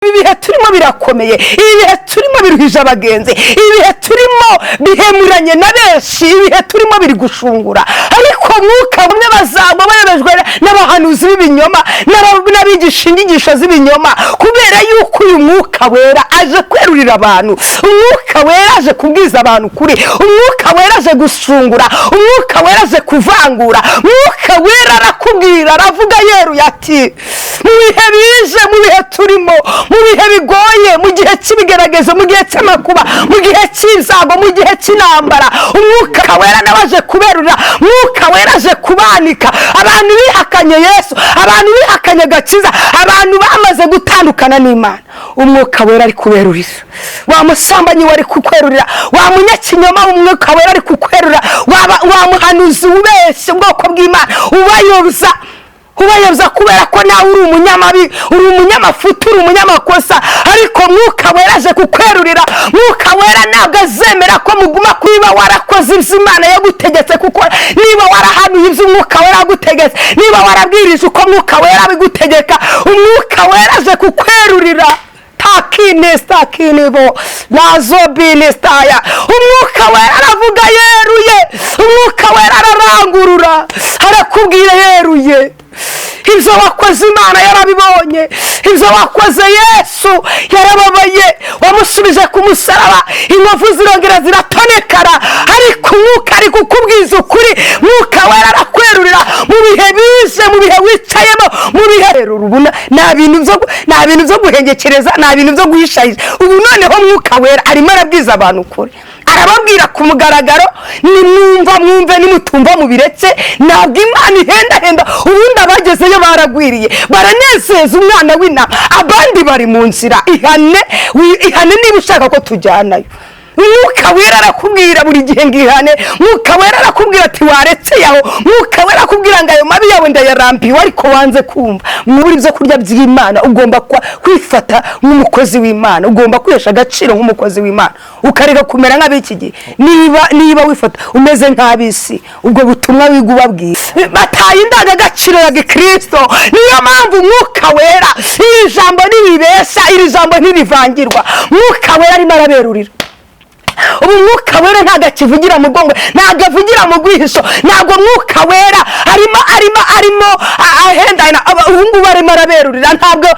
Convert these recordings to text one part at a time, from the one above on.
Ibi bihe turimo birakomeye, ibi bihe turimo biruhije abagenzi, ibi bihe turimo bihemuranye na benshi, ibihe turimo biri gushungura. Ariko mwuka bamwe bazagwa bayobejwe n'abahanuzi b'ibinyoma n'abigisha inyigisho z'ibinyoma, kubera yuko uyu Mwuka Wera aje kwerurira abantu, Umwuka Wera aje kubwiza abantu ukuri, Umwuka Wera aje gushungura, Umwuka Wera aje kuvangura. Umwuka Wera arakubwira, aravuga yeruye ati: "Mu bihe bije, mu bihe turimo, mu bihe bigoye, mu gihe cy'ibigeragezo, mu gihe cy'amakuba, mu gihe cy'ibyago, mu gihe cy'intambara, Umwuka Wera nawe aje kuberurira. Umwuka Wera aje kubanika abantu bihakanye Yesu, abantu bihakanye agakiza, abantu bamaze gutandukana n'Imana. Umwuka Wera ari kuberurira. Wa musambanyi wari kukwerurira, wa munyakinyoma, Umwuka Wera ari kukwerurira. Wa muhanuzi ubeshya ubwoko bw'Imana, ubayobya, ubayobya kubera ko nawe uri umunyamabi, uri umunyamafuti, uri umunyamakosa, ariko Mwuka Wera aje kukwerurira. Mwuka Wera ntabwo azemera ko muguma kwiba. Warakoze ibyo Imana yagutegetse kuko niba warahanuye ibyo Umwuka Wera yagutegetse, niba warabwirije uko Mwuka Wera abigutegeka, Umwuka Wera aje kukwerurira. Takinistakinibo nazobinisitaya. Umwuka Wera aravuga yeruye, Umwuka Wera ararangurura, arakubwira yeruye: ibyo wakoze Imana yarabibonye, ibyo wakoze Yesu yarababaye, wamusubije ku musaraba, inkovu zirongera ziratonekara. Ariko Umwuka ari kukubwiza ukuri, Mwuka Wera arakwerurira mu bihe bije, mu bihe wicayemo, mu bihe ubu. Nta bintu byo guhengekereza, nta bintu byo guhishahisha. Ubu noneho Mwuka Wera arimo arabwiza abantu ukuri, arababwira ku mugaragaro: nimwumva mwumve, nimutumva mubiretse. Ntabwo Imana ihendahenda. Ubundi abagezeyo baragwiriye, baranezeza umwana w'intama, abandi bari mu nzira. Ihane, ihane niba ushaka ko tujyanayo. Mwuka Wera arakubwira buri gihe ngo ihane. Mwuka Wera arakubwira ati: "Waretse yaho." Mwuka Wera arakubwira ngo: "Ayo mabi yawe ndayarambiwe," ariko wanze kumva. Muri ibyo kurya by'Imana ugomba kwifata nk'umukozi w'Imana, ugomba kwihesha agaciro nk'umukozi w'Imana, ukareka kumera nk'ab'iki gihe. Niba wifata umeze nk'ab'isi, ubwo butumwa wiga ubabwira bataye indangagaciro ya gikirisito. Niyo mpamvu Mwuka Wera, iri jambo ntiribeshya, iri jambo ntirivangirwa. Mwuka Wera arimo araberurira ubu. Mwuka Wera ntabwo akivugira mu bwongo, ntabwo avugira mu rwihisho, ntabwo Mwuka Wera arimo ahendahenda. Ubu ngubu arimo araberurira, ntabwo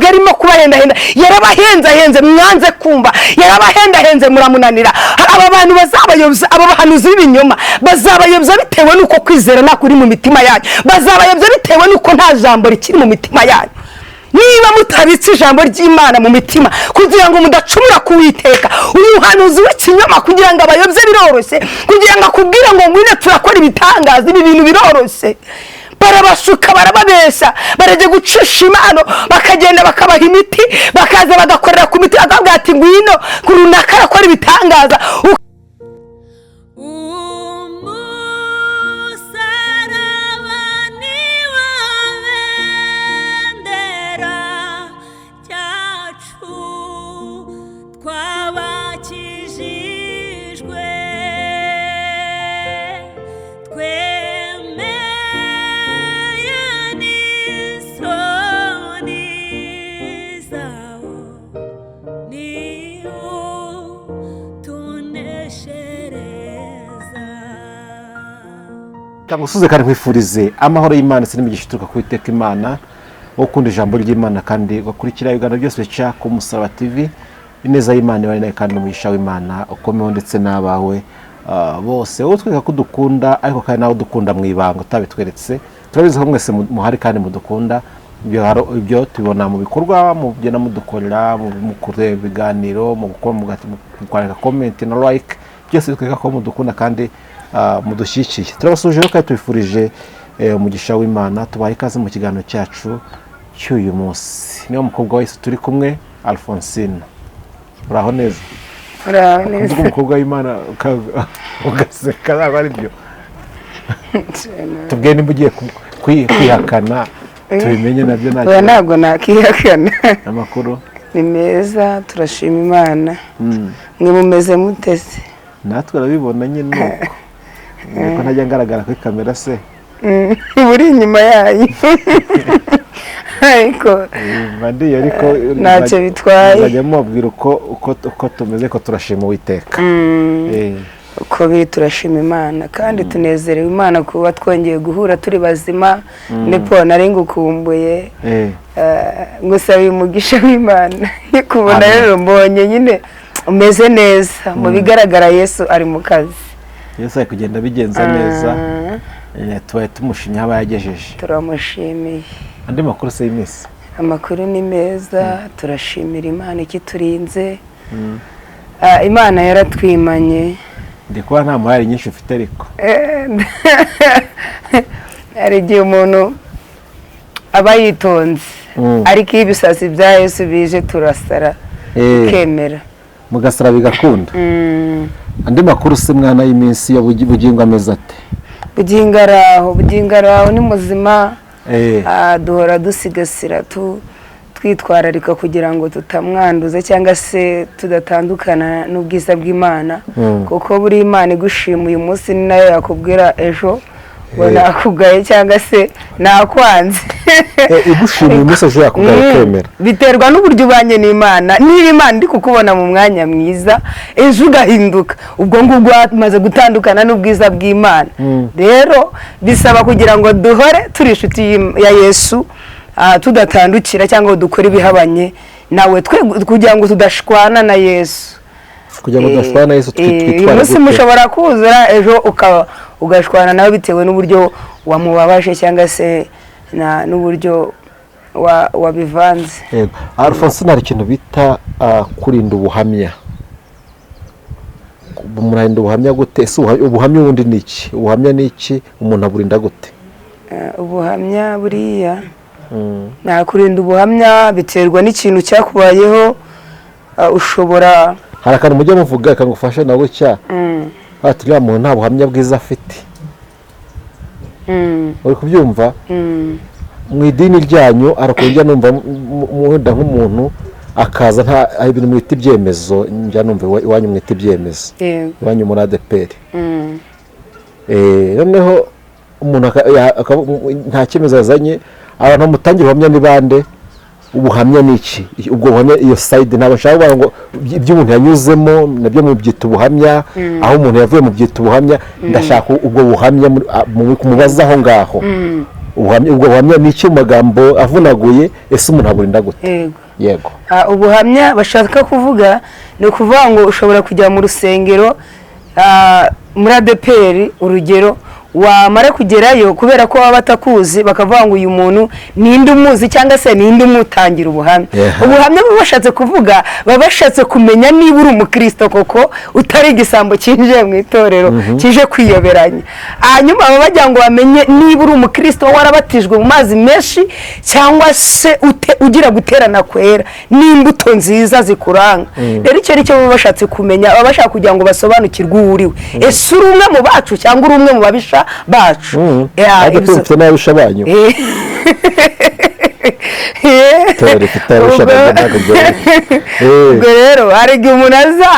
arimo kubahendahenda. Yarabahenzahenze, mwanze kumva, yarabahendahenze, muramunanira. Aba bantu bazabayobya, aba bahanuzi b'ibinyoma bazabayobya bitewe n'uko kwizera nta kuri mu mitima yanyu, bazabayobya bitewe n'uko nta jambo rikiri mu mitima yanyu. Niba mutabitse ijambo ry'Imana mu mitima kugira ngo mudacumura ku Witeka, uyu muhanuzi w'ikinyoma kugira ngo abayobye biroroshye, kugira ngo akubwire ngo ngwino turakora ibitangaza, ibi bintu biroroshye. Barabashuka, barababeshya, barajya gucisha impano, bakagenda bakabaha imiti, bakaza bagakorera ku miti, bakabwira ati: "Ngwino runaka arakora ibitangaza." Umusaraba ni wo bendera ryacu, twabakijijwe, twemeye n'isoni zawo, niwo tuneshereza. Ngusuhuze kandi nkwifurize amahoro y'Imana ndetse n'imigisha ituruka ku Iteka Imana. Wo ukunda ijambo ry'Imana kandi ugakurikira ibiganiro byose bica ku Musaraba TV, ineza y'Imana ibane nawe kandi umugisha w'Imana ukomeho ndetse n'abawe bose. Wowe utwereka ko udukunda, ariko kandi nawe udukunda mu ibanga utabitweretse, turabizi ko mwese muhari kandi mudukunda. Ibyo tubibona mu bikorwa mugenda mudukorera, mu kureba ibiganiro, mu gukora, mu kwandika comment na like, byose bitwereka ko mudukunda kandi mudushyigikiye. Turabasuhuje rero kandi tubifurije umugisha w'Imana. Tubaye ikaze mu kiganiro cyacu cy'uyu munsi. Niba mukobwa wese turi kumwe, Alphonsine, uraho neza? Uraho neza. Kuvuga umukobwa w'Imana ugaseka ntabwo ari byo. Tubwiye nimba ugiye kwihakana tubimenye nabyo nta Oya. kibazo. Ntabwo nakihakana. Amakuru? Ni meza, turashima Imana. Mwe mumeze mutese? Natwe urabibona nyine uko niko ntajya ngaragara kuri kamera se. Uri inyuma yayo. Ariko Mba ndiyo, ariko ntacyo bitwaye. Nzajya mubabwira uko tumeze, ko turashima Uwiteka. Uko biri, turashima Imana kandi tunezerewe Imana kuba twongeye guhura turi bazima. Nepo, nari ngukumbuye. Ngusabiye umugisha w'Imana nkikubona. Amen. Rero mbonye nyine umeze neza, mu bigaragara Yesu ari mu kazi. Yesu ari kugenda abigenza neza. Tubaye tumushimye aho aba yagejeje. Turamushimiye. Andi makuru se y'iminsi? Amakuru ni meza, turashimira Imana ikiturinze. Imana yaratwimanye. Ndi kuba nta morale nyinshi ufite ariko. Hari igihe umuntu aba yitonze, ariko iyo ibisazi bya Yesu bije turasara, tukemera. Mugasara bigakunda. Andi makuru se, mwana y'iminsi ya Bugingo ameze ate? Bugingo araho, Bugingo araho, ni muzima. Duhora dusigasira, twitwararika kugira ngo tutamwanduza cyangwa se tudatandukana n'ubwiza bw'Imana, kuko buri Imana igushima uyu munsi ni nayo yakubwira ejo ngo nakugaye cyangwa se nakwanze. Igushima uyu munsi, ejo yakugaya ukemera? Biterwa n'uburyo ubanye n'Imana. Niba Imana iri kukubona mu mwanya mwiza, ejo ugahinduka, ubwo ngubwo wamaze gutandukana n'ubwiza bw'Imana. Rero bisaba kugira ngo duhore turi inshuti ya Yesu, tudatandukira cyangwa ngo dukore ibihabanye nawe twe, kugira ngo tudashwana na Yesu. Kugira ngo tudashwana na Yesu, Uyu twitware munsi gute? Mushobora kuzura, ejo ugashwana nawe bitewe n'uburyo wamubabaje cyangwa se n'uburyo wabivanze. Yego. Alphonsine, hari ikintu bita kurinda ubuhamya. Umuntu arinda ubuhamya gute? Ese ubuhamya ubundi ni iki? Ubuhamya ni iki? Umuntu aburinda gute? Ubuhamya buriya, nakurinda ubuhamya biterwa n'ikintu cyakubayeho. Ushobora Hari akantu mujya muvuga kagufasha na gutya, ati uriya muntu nta buhamya bwiza afite. Uri kubyumva? Mu idini ryanyu harakora, numva wenda nk'umuntu akaza, nta hari ibintu mwita ibyemezo, njya numva iwanyu mwita ibyemezo, iwanyu muri ADEPR. Noneho umuntu nta cyemezo yazanye, abantu bamutangira ubuhamya ni bande? Ubuhamya ni iki? Ubwo buhamya, iyo side, ntabwo nshaka kuvuga ngo ibyo umuntu yanyuzemo nabyo mubyita ubuhamya, aho umuntu yavuye mubyita ubuhamya. Ndashaka ubwo buhamya kumubaza aho ngaho. Ubuhamya, ubwo buhamya ni iki mu magambo avunaguye? Ese umuntu aburinda gute? Yego. Yego. Ubuhamya bashaka kuvuga ni ukuvuga ngo ushobora kujya mu rusengero, muri ADEPR urugero, wamara kugerayo, kubera ko baba batakuzi, bakavuga ngo uyu muntu ninde umuzi cyangwa se ninde umutangira ubuhamya. Ubuhamya baba bashatse kuvuga, baba bashatse kumenya niba uri umukristo koko, utari igisambo cyinjiye mu itorero kije kwiyoberanya. Hanyuma baba bagira ngo bamenye niba uri umukristo warabatijwe mu mazi menshi, cyangwa se ugira guterana kwera n'imbuto nziza zikuranga. Rero icyo ni cyo baba bashatse kumenya. Baba bashaka kugira ngo basobanukirwe uwo uriwe: ese uri umwe mu bacu cyangwa uri umwe mu babisha bacu? Ya, Ariko mufite n'ababisha banyu. Itorero rifite ababisha nabyo ntabwo byoroshye. Ubwo rero hari igihe umuntu aza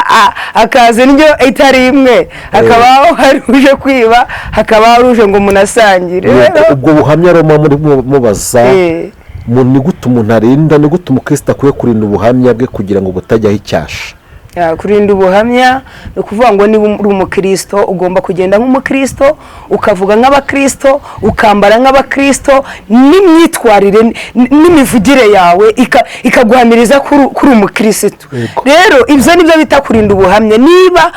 akaza indyo itari imwe, hakabaho hari uje kwiba, hakaba hari uje ngo umuntu asangire. Rero Ubwo buhamya rero muba muri mubaza, ni gute umuntu arinda, ni gute umukristo akwiye kurinda ubuhamya bwe kugira ngo butajyaho icyasha? Ya, kurinda ubuhamya ni ukuvuga ngo niba uri umukristo ugomba kugenda nk'umukristo, ukavuga nk'abakristo, ukambara nk'abakristo, n'imyitwarire n'imivugire yawe ikaguhamiriza ko uri umukristo. Rero ibyo ni byo bita kurinda ubuhamya. Niba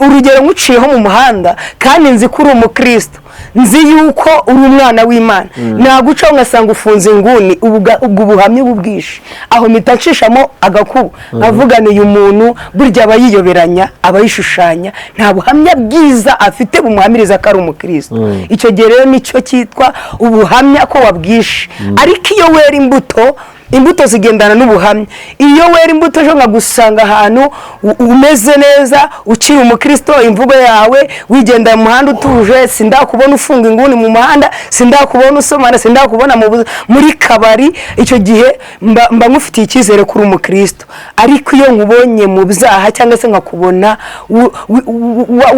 urugero nkuciyeho mu muhanda kandi nzi ko uri umukristo, nzi yuko uri umwana w'Imana, nagucaho ngasanga ufunze inguni, ubwo buhamya uba ubwishe. Aho mpita nshishamo agakubo nkavuga ni uyu muntu burya aba yiyoberanya, aba yishushanya, nta buhamya bwiza afite bumuhamiriza ko ari umukristo. Icyo gihe rero nicyo cyitwa ubuhamya ko wabwishe. Ariko iyo wera imbuto Imbuto zigendana n'ubuhamya. Iyo wera imbuto, ejo nkagusanga ahantu umeze neza, ukiri umukristo, imvugo yawe, wigendera mu muhanda utuje, sindakubona ufunga inguni mu muhanda, sindakubona usomana, sindakubona muri kabari, icyo gihe mba nkufitiye icyizere kuri umukristo. Ariko iyo nkubonye mu byaha, cyangwa se nkakubona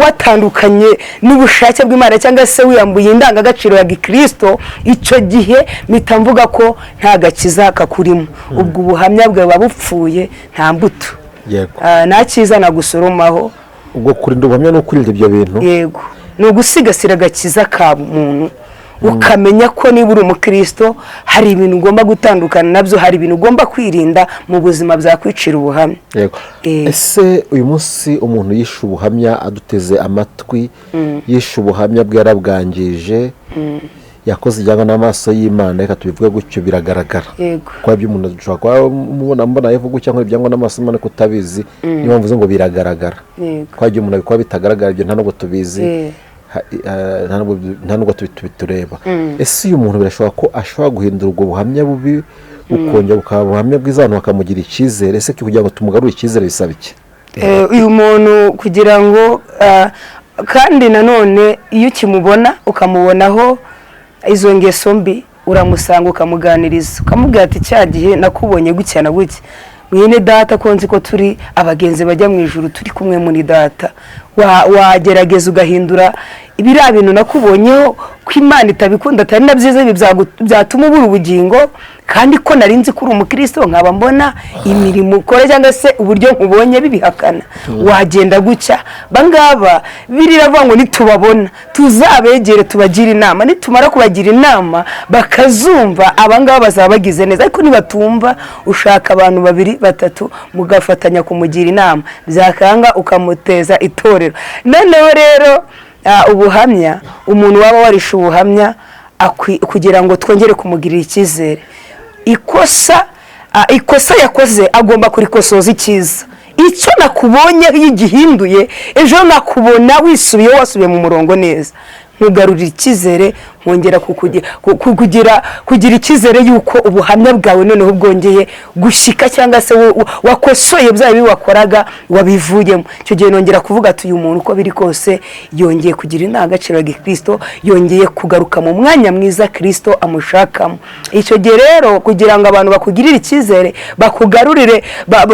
watandukanye n'ubushake bw'Imana, cyangwa se wiyambuye indangagaciro ya gikristo, icyo gihe mpita mvuga ko nta gakiza kakurimo. Ubwo ubuhamya bwawe buba bupfuye, nta mbuto. Nta cyiza nagusoromaho. Ubwo kurinda ubuhamya ni ukurinda ibyo bintu. Yego, ni ugusigasira agakiza ka muntu, ukamenya ko niba uri umukristo hari ibintu ugomba gutandukana nabyo, hari ibintu ugomba kwirinda mu buzima byakwicira ubuhamya. Ese uyu munsi umuntu yishe ubuhamya aduteze amatwi, yishe ubuhamya bwe, yarabwangije, yakoze ijyana n'amaso y'Imana, reka tubivuge gutyo, biragaragara. Kuko ibyo umuntu ashobora kuba mubona mbona yavuga cyangwa ibyangwa n'amaso y'Imana ko utabizi, niyo mpamvu mvuze ngo biragaragara. Kuko ibyo umuntu abikora bitagaragara, ibyo nta nubwo tubizi. Nta nubwo tubitureba. Ese uyu muntu birashoboka ko ashobora guhindura ubwo buhamya bubi, bukongera bukaba ubuhamya bwiza, abantu bakamugira icyizere? Ese kugira ngo tumugarure icyizere bisaba iki? Uyu muntu kugira ngo kandi nanone iyo ukimubona ukamubonaho izo ngeso mbi, uramusanga ukamuganiriza, ukamubwira ati: "Cya gihe nakubonye gutya na gutya, mwene data, ko nzi ko turi abagenzi bajya mu ijuru, turi kumwe muri data, wagerageza ugahindura biriya bintu nakubonyeho, ko Imana itabikunda, atari na byiza, ibi byatuma ubura ubugingo, kandi ko nari nzi ko uri umukristo, nkaba mbona imirimo ukora cyangwa se uburyo nkubonye bibihakana, wagenda gutya." Bangaba biriravuga ngo nitubabona tuzabegere tubagire inama. Nitumara kubagira inama bakazumva, abangaba bazaba bagize neza. Ariko nibatumva, ushaka abantu babiri batatu mugafatanya kumugira inama, byakanga ukamuteza itorero. Noneho rero ubuhamya, umuntu waba warishe ubuhamya, kugira ngo twongere kumugirira icyizere, ikosa yakoze agomba kurikosoza icyiza. Icyo nakubonye iyo ugihinduye, ejo nakubona wisubiyeho, wasubiye mu murongo neza, nkugarurira icyizere, nkongera kugira icyizere y'uko ubuhamya bwawe noneho bwongeye gushyika, cyangwa se wakosoye bya bibi wakoraga, wabivuyemo. Icyo gihe nongera kuvuga ati: "Uyu muntu uko biri kose yongeye kugira indangagaciro ya gikristo, yongeye kugaruka mu mwanya mwiza Kirisito amushakamo." Icyo gihe rero, kugira ngo abantu bakugirire icyizere, bakugarurire,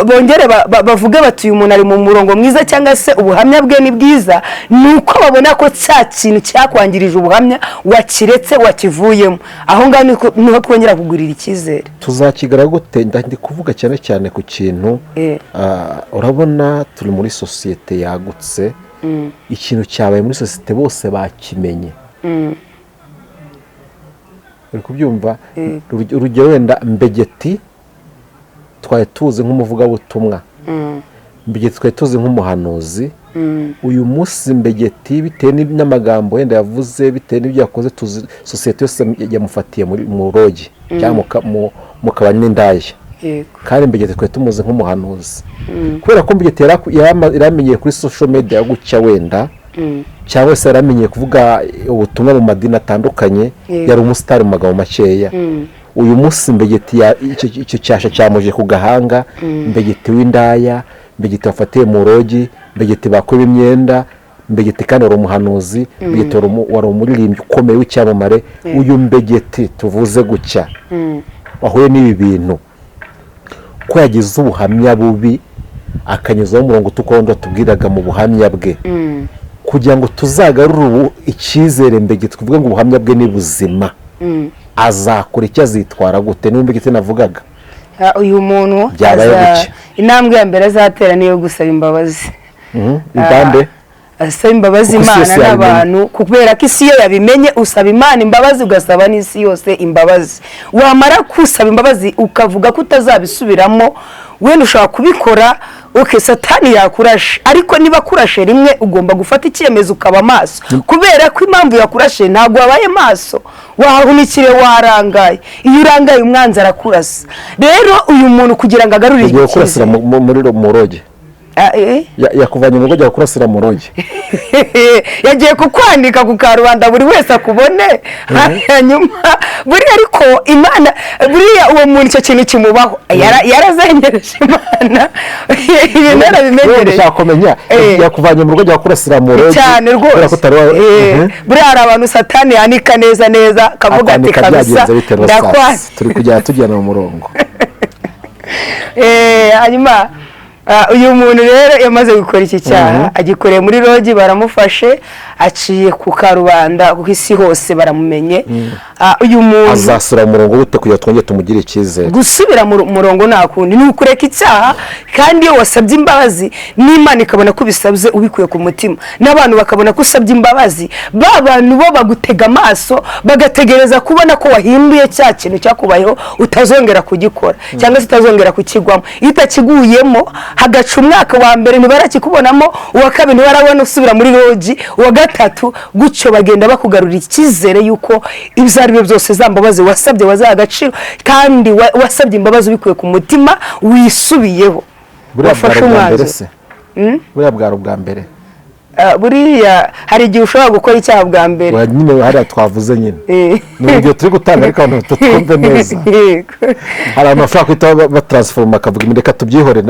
bongere bavuge bati: "Uyu muntu ari mu murongo mwiza," cyangwa se "ubuhamya bwe ni bwiza," ni uko babona ko cya kintu cyakwangirije ubuhamya wakiretse, wakivuyemo. Aho ngaho niho twongera kugurira icyizere. Tuzakigara gute? Ndi kuvuga cyane cyane ku kintu urabona turi muri sosiyete yagutse. Ikintu cyabaye muri sosiyete bose bakimenye, uri kubyumva? Urugero wenda Mbegeti twari tuzi nk'umuvugabutumwa, Mbegeti twari tuzi nk'umuhanuzi. Uyu munsi Mbegeti, bitewe n'amagambo wenda yavuze, bitewe n'ibyo yakoze, tuzi sosiyete yose yamufatiye mu rogi cyangwa mu kabari n'indaya. Kandi Mbegeti twari tumuzi nk'umuhanuzi. Kubera ko Mbegeti yaramenyeye kuri social media gutya wenda, cyangwa se yaramenyeye kuvuga ubutumwa mu madini atandukanye, yari umusitari mu magambo makeya. Uyu munsi Mbegeti icyo cyasha cyamuje ku gahanga: Mbegeti w'indaya, Mbegeti wafatiye mu rogi, Mbegeti bakuye imyenda, Mbegeti kandi wari umuhanuzi, Mbegeti wari umuririmbyi ukomeye w'icyamamare. Uyu Mbegeti tuvuze gutya wahuye n'ibi bintu, ko yagize ubuhamya bubi, akanyuzaho umurongo utukura tubwiraga mu buhamya bwe, kugira ngo tuzagarure ubu icyizere Mbegeti, tuvuge ngo ubuhamya bwe ni buzima, azakora icyo? Azitwara gute? Niba Mbegeti navugaga Uyu muntu Byabaye gutya. Intambwe ya mbere azatera niyo gusaba imbabazi. Ibambe. Asaba imbabazi Kuko isi Imana yose yabimenye. n'abantu, kubera ko isi iyo yabimenye, usaba Imana imbabazi, ugasaba n'isi yose imbabazi. Wamara gusaba imbabazi, ukavuga ko utazabisubiramo. Wenda ushobora kubikora, okay, Satani yakurashe, ariko niba akurashe rimwe, ugomba gufata icyemezo ukaba maso, kubera ko impamvu yakurashe ntabwo wabaye maso, wahunikire, warangaye. Iyo urangaye, umwanzi arakurasa. Rero uyu muntu kugira ngo agarure Ugiye kurasira icyizere muri mu rogi. Ah, eh? Yakuvanye mu rugo ajya kurasira mu lodge. Yagiye kukwandika ku karubanda, buri wese akubone. Hanyuma buriya, ariko Imana, buriya uwo muntu icyo kintu kimubaho. Yarazengereje Imana, ibintu yarabimenyereye. Ushaka kumenya, yakuvanye mu rugo ajya kurasira mu lodge Cyane kubera ko rwose. utari Buriya hari abantu Satani yanika neza neza, akavuga ati Akwanika kabisa byagenze bite Rosasi? Ndakwanze. Turi kujya tujyana mu murongo. Hanyuma uyu muntu rero yamaze gukora iki cyaha, agikoreye muri lodge, baramufashe, aciye ku karubanda, ku isi hose baramumenye. Uyu muntu Azasubira mu murongo gute kugira ngo twongere tumugire icyizere? Gusubira mu murongo nta kundi, ni ukureka icyaha. Kandi iyo wasabye imbabazi n'Imana ikabona ko ubisabye ubikuye ku mutima, n'abantu bakabona ko usabye imbabazi, ba bantu bo bagutega amaso, bagategereza kubona ko wahinduye cya kintu cyakubayeho, utazongera kugikora cyangwa se utazongera kukigwamo. Iyo utakiguyemo, hagaca umwaka wa mbere ntibarakikubonamo, uwa kabiri ntibarabona usubira muri lodge, uwa gatatu gutyo, bagenda bakugarurira icyizere yuko ibyo ari byo byose za mbabazi wasabye wazaha agaciro, kandi wasabye imbabazi ubikuye ku mutima, wisubiyeho, Buriya wafashe bwari ubwa mbere umwanzuro. se? Buriya bwari ubwa mbere? Buriya hari igihe ushobora gukora icyaha bwa mbere. Wa nyine hariya twavuze nyine, ni urugero turi gutanga, ariko abantu tutwumve neza. Hari abantu bashobora guhita bataransforoma, bakavuga reka tubyihore.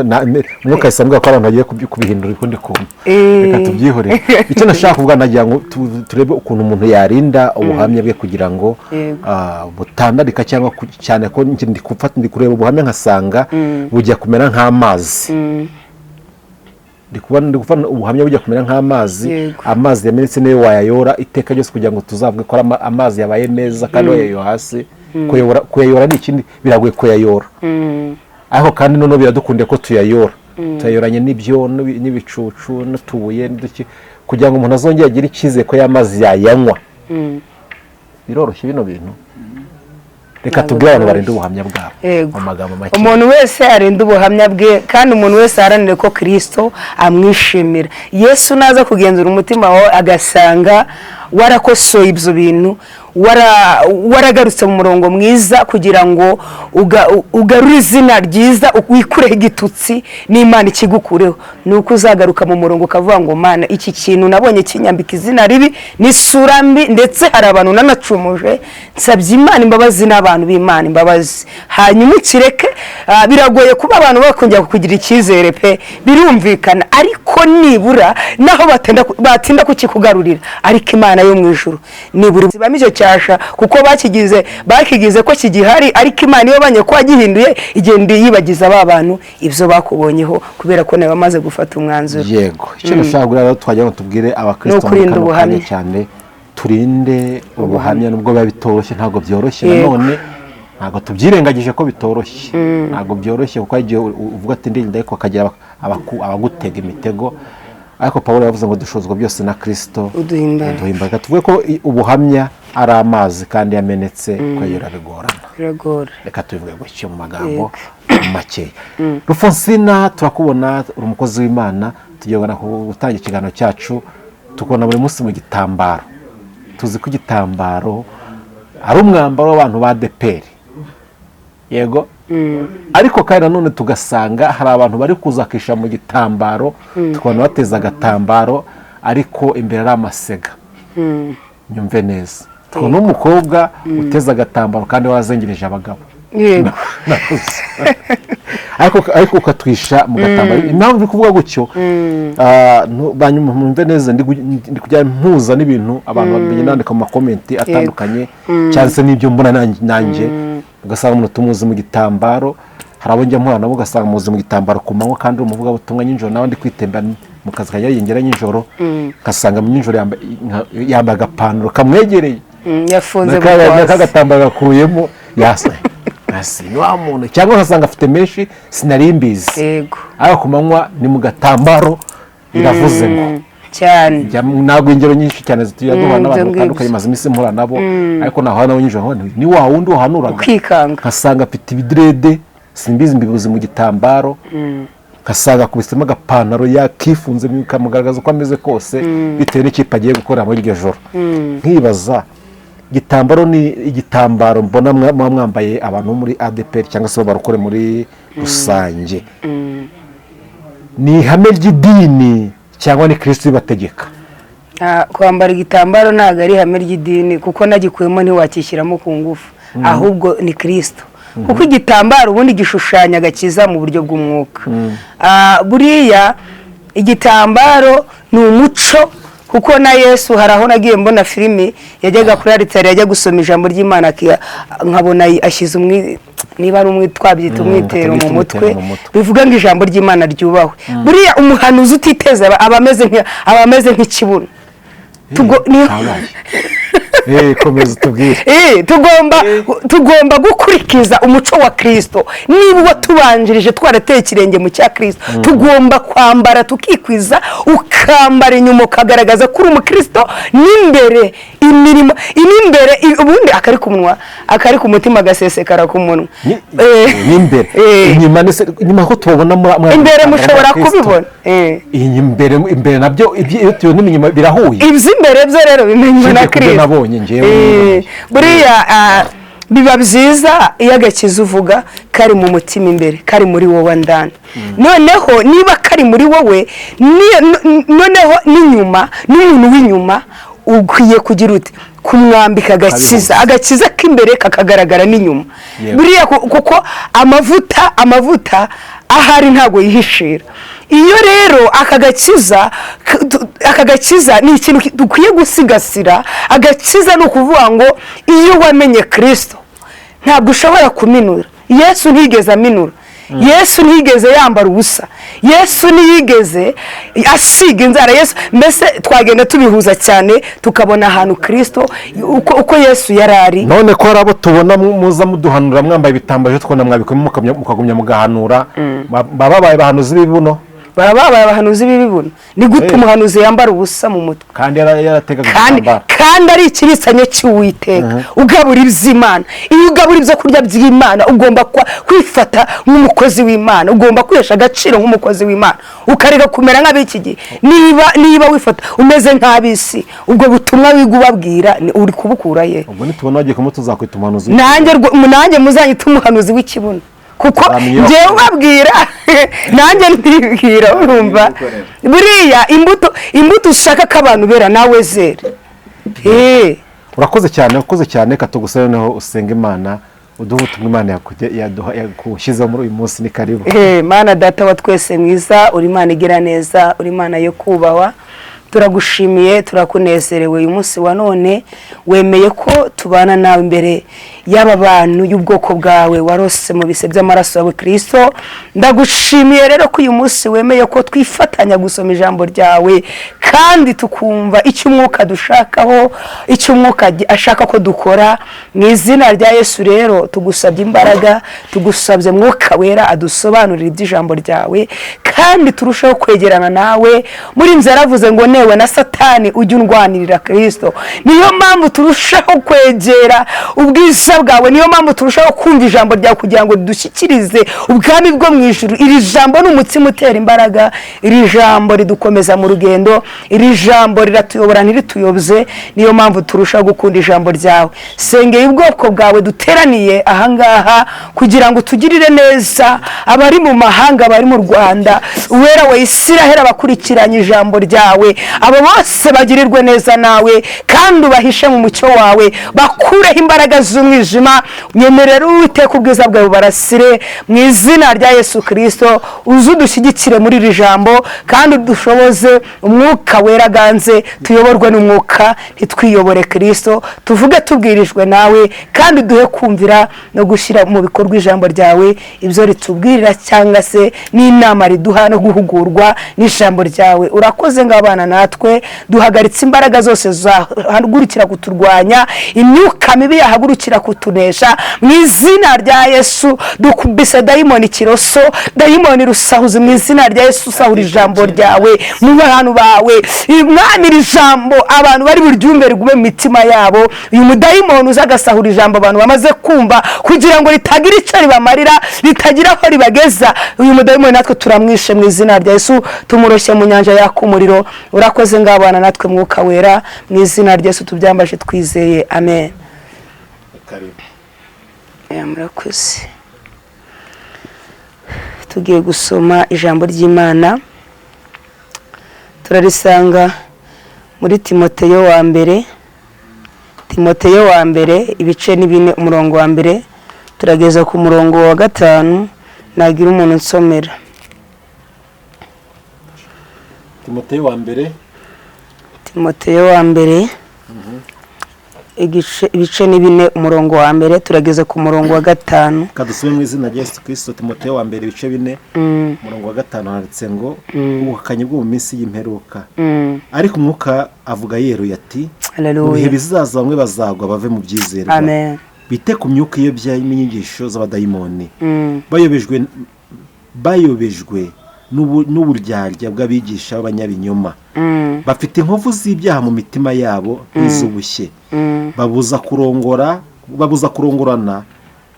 Umwuka ahise ambwira ko abantu bagiye kubihindura ukundi kuntu. Reka tubyihorere. Icyo nashaka kuvuga, nagira ngo turebe ukuntu umuntu yarinda ubuhamya bwe kugira ngo butandarika cyangwa cyane ko njye ndi gufata, ndi kureba ubuhamya nkasanga bujya kumera nk'amazi. Ndi kubona, ndi gufata ubuhamya bujya kumera nk'amazi. Amazi yamenetse niyo wayayora iteka ryose kugira ngo tuzavuge ko ari amazi yabaye meza kandi wayayoye hasi. Kuyayora ni ikindi, biragoye kuyayora. Ariko kandi noneho biradukundiye ko tuyayora, tuyayoranye n'ibyo n'ibicucu n'utubuye n'uduki, kugira ngo umuntu azongere agire icyizere ko ya mazi yayanywa. Biroroshye bino bintu? Reka Ntabwo tubwire abantu byoroshye. barinde ubuhamya bwabo mu magambo make. Umuntu wese arinda ubuhamya bwe, kandi umuntu wese aharanire ko Kirisito amwishimira. Yesu naza kugenzura umutima wawe, agasanga warakosoye ibyo bintu, waragarutse mu murongo mwiza, kugira ngo ugarure izina ryiza, wikureho igitutsi n'Imana ikigukureho, ni uko uzagaruka mu murongo ukavuga ngo: "Mana, iki kintu nabonye kinyambika izina ribi n'isura mbi, ndetse hari abantu nanacumuje, nsabye Imana imbabazi n'abantu b'Imana imbabazi," hanyuma ukireke. Biragoye kuba abantu bakongera kukugira icyizere pe, birumvikana, ariko nibura naho batinda kukikugarurira, ariko Imana yo mu ijuru nibura zibamo icyo cyasha, kuko bakigize ko kigihari. Ariko Imana iyo banye ko wagihinduye, igenda yibagiza ba bantu ibyo bakubonyeho, kubera ko nawe bamaze gufata umwanzuro. Yego, icyo nashaka kugira ngo twagira ngo tubwire abakristo Ni muri ukurinda kano kanya ubuhamya. cyane, turinde ubuhamya nubwo biba bitoroshye. Ntabwo byoroshye. Nanone ntabwo tubyirengagije ko bitoroshye, ntabwo byoroshye, kuko hari igihe uvuga ati ndirinda, ariko hakagira abagutega imitego. Ariko Paul yavuze ngo dushozwa byose na Kirisito uduha imbaraga. Uduha imbaraga. Tuvuge ko ubuhamya ari amazi, kandi yamenetse kuyayora bigorana. Biragora. Reka tubivuge gutyo mu magambo makeya. Rufonsina, turakubona uri umukozi w'Imana, tugiye gutangira ikiganiro cyacu. Tukubona buri munsi mu gitambaro. Tuzi ko igitambaro ari umwambaro w'abantu ba ADEPR, yego, ariko kandi nanone tugasanga hari abantu bari kuzakisha mu gitambaro, tukabona bateze agatambaro ariko imbere ari amasega. Nyumve neza, tukabona umukobwa uteze agatambaro kandi wazengereje abagabo. Ariko ukatwisha mu gatambaro. Impamvu uri kuvuga gutyo, banyuma mwumve neza, ndi kujya mpuza n'ibintu abantu bamenya, nandika mu ma comment atandukanye cyangwa se n'ibyo mbona nanjye, ugasanga umuntu tumuzi mu gitambaro. Hari abo njya mpura nabo, ugasanga muzi mu gitambaro ku manywa kandi uri umuvugabutumwa, nijoro nawe ndi kwitembera mu kazi kajya yengera nijoro, ugasanga mu nijoro yambaye agapantaro kamwegereye. Yafunze N'aka bukwasi. Agatambaro gakuyemo yasa hasi ni wa muntu, cyangwa ugasanga afite menshi sinari mbizi, ariko ku manywa ni mu gatambaro. Biravuze ngo Cyane. Ntabwo ingero nyinshi cyane tujya duhura n'abantu Ibyo ngibyo. batandukanye, maze iminsi mpura nabo, ariko nahura nabo nijoro ni wa wundi wahanuraga, Ukikanga. nkasanga afite ibidirede, simbizi mbibuze mu gitambaro, nkasanga akubisemo agapantaro yakifunze bikamugaragaza uko ameze kose bitewe n'ikipe agiye gukorera muri iryo joro. Nkibaza, igitambaro ni igitambaro mbona muba mwambaye abantu bo muri ADEPR cyangwa se barokore muri rusange. Ni ihame ry'idini cyangwa ni Kristo ubibategeka? Kwambara igitambaro ntabwo ari ihame ry'idini, kuko nagikuyemo ntiwakishyiramo ku ngufu, ahubwo ni Kristo, kuko igitambaro ubundi gishushanya agakiza mu buryo bw'umwuka. Buriya igitambaro ni umuco, kuko na Yesu hari aho nagiye mbona filimi, yajyaga kuri aritari, yajya gusoma ijambo ry'Imana, nkabona ashyize niba ari twabyita umwitero mu Tubyita mutwe, umwitero mu mutwe. Bivuga ngo ijambo ry'Imana ryubahwe. Buriya umuhanuzi utiteze aba ameze nk'ikibuno. Kabaye. Komeza utubwire. Tugomba gukurikiza umuco wa Kristo. Niba uwatubanjirije twarateye ikirenge mu cya Kristo, tugomba kwambara tukikwiza, ukambara inyuma ukagaragaza ko uri umukristo, n'imbere imirimo n'imbere ubundi akari ku munwa, akari ku mutima agasesekara ku munwa. N'imbere inyuma inyuma ko tubabona muri Imbere mushobora Kristo. kubibona. Imbere nabyo iyo tubona inyuma birahuye. Iby'imbere byo rero bimenywa na Nshingiye ku byo Kristo. nabonye njyewe. Buriya biba byiza iyo agakiza uvuga kari mu mutima imbere, kari muri wowe ndani. Noneho niba kari muri wowe, noneho n'inyuma, n'umuntu w'inyuma ukwiye kugira ute? Kumwambika agakiza, agakiza k'imbere kakagaragara n'inyuma. Buriya kuko amavuta ahari ntabwo yihishira. Iyo rero aka gakiza ni ikintu dukwiye gusigasira. Agakiza ni ukuvuga ngo iyo wamenye Kirisito ntabwo ushobora kuminura. Yesu ntiyigeze aminura, Yesu ntiyigeze yambara ubusa, Yesu ntiyigeze asiga inzara. Yesu, mbese twagenda tubihuza cyane, tukabona ahantu Kirisito uko Yesu yari ari. None ko hari abo tubona muza muduhanura mwambaye ibitambaro, ejo twabona mwabikuyemo mukagumya mugahanura, baba babaye abahanuzi b'ibibuno? Baba babaye abahanuzi b'ibibuno. Ni gute umuhanuzi yambara ubusa mu mutwe? Kandi yarategaga Kandi igitambaro. Kandi ari ikibisanyo cy'Uwiteka ugabura iby'Imana. Iyo ugabura ibyo kurya by'Imana ugomba kwifata nk'umukozi w'Imana, ugomba kwihesha agaciro nk'umukozi w'Imana, ukareka kumera nk'ab'iki gihe. Niba wifata umeze nk'ab'isi, ubwo butumwa wiga ubabwira uri kubukura ye? Ubwo nitubona wagiye kumwe tuzakwita umuhanuzi. Nanjye muzanyite umuhanuzi w'ikibuno, kuko Nzamenya. njyewe ubabwira nanjye ndibwira. Urumva, buriya imbuto ushaka ko abantu bera, nawe zera. Urakoze cyane, urakoze cyane. Reka tugusabe noneho usenga Imana, uduhe ubutumwa Imana yagushyizeho muri uyu munsi. Ni karibu. Mana Data wa twese mwiza, uri Imana igira neza, uri Imana yo kubahwa. Turagushimiye, turakunezerewe. Uyu munsi wa none wemeye ko tubana nawe imbere y'aba bantu y'ubwoko bwawe warose mu bise by'amaraso yawe Kirisito. Ndagushimiye rero ko uyu munsi wemeye ko twifatanya gusoma ijambo ryawe, kandi tukumva icyo umwuka dushakaho, icyo umwuka ashaka ko dukora. Mu izina rya Yesu rero tugusabye imbaraga, tugusabye Mwuka Wera adusobanurire iby'ijambo ryawe, kandi turusheho kwegerana nawe. Muri nzu yaravuze ngo newe na Satani ujye undwanirira Kirisito. Niyo mpamvu turushaho kwegera ubwiza bwawe, niyo mpamvu turushaho kumva ijambo ryawe kugira ngo dushyikirize ubwami bwo mu ijuru. Iri jambo ni umutsima utera imbaraga, iri jambo ridukomeza mu rugendo, iri jambo riratuyobora ntirituyobye. Niyo mpamvu turushaho gukunda ijambo ryawe. Sengeye ubwoko bwawe duteraniye ahangaha kugira ngo tugirire neza, abari mu mahanga, abari mu Rwanda, Uwera wa Isiraheli, abakurikiranye ijambo ryawe, abo bose bagirirwe neza nawe, kandi ubahishe mu mucyo wawe, bakureho imbaraga z'umwijima. Nyemerera Uwiteka ubwiza bwawe bubarasire. Mu izina rya Yesu Kirisito, uze udushyigikire muri iri jambo, kandi udushoboze Umwuka Wera aganze, tuyoborwe n'umwuka, ntitwiyobore. Kirisito, tuvuge tubwirijwe nawe, kandi duhe kumvira no gushyira mu bikorwa ijambo ryawe, ibyo ritubwirira cyangwa se n'inama riduha no guhugurwa n'ijambo ryawe. Urakoze ngo abana natwe duhagaritse imbaraga zose zahagurukira kuturwanya, imyuka mibi yahagurukira kutunesha. Mu izina rya Yesu dukubise dayimoni kiroso, dayimoni rusahuzi. Mu izina rya Yesu usahura ijambo ryawe mu bantu bawe. Mwami, iri jambo abantu bari buryumve rigume mu mitima yabo. Uyu mudayimoni uza agasahura ijambo abantu bamaze kumva kugira ngo ritagira icyo ribamarira, ritagira aho ribageza, uyu mudayimoni natwe turamwishe mu izina rya Yesu, tumuroshye mu nyanja yaka umuriro. Urakoze ngo abana natwe Mwuka Wera. Mu izina rya Yesu tubyambaje twizeye, amen. Karibu. Murakoze. Tugiye gusoma ijambo ry'Imana, turarisanga muri Timoteyo wa mbere, Timoteyo wa mbere, ibice ni 4, umurongo wa mbere turageza ku murongo wa 5. Nagira umuntu nsomera. Timoteyo wa mbere. Timoteyo wa mbere, ibice ni 4, umurongo wa mbere turageza ku murongo wa 5. Kadusome mu izina rya Yesu Kristo. Timoteyo wa mbere, ibice 4, umurongo wa 5, handitse ngo: "Ubuhakanyi bwo mu minsi y'imperuka. Ariko Umwuka avuga yeruye ati: mu bihe Haleluya. bizaza bamwe bazagwa bave mu byizerwa, Amen. bite ku myuka iyobya n'inyigisho z'abadayimoni, bayobejwe n'uburyarya bw'abigisha b'abanyabinyoma, bafite inkovu z'ibyaha mu mitima yabo nk'iz'ubushye, babuza kurongorana,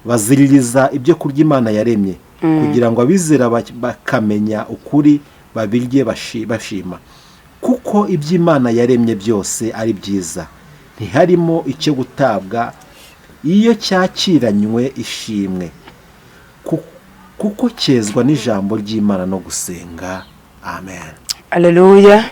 baziririza ibyo kurya Imana yaremye, kugira ngo abizera bakamenya ukuri babirye bashima. Kuko iby'Imana yaremye byose ari byiza, ntiharimo icyo gutabwa iyo cyakiranywe ishimwe, kuko cyezwa n'ijambo ry'Imana no gusenga. Amen." Haleluya.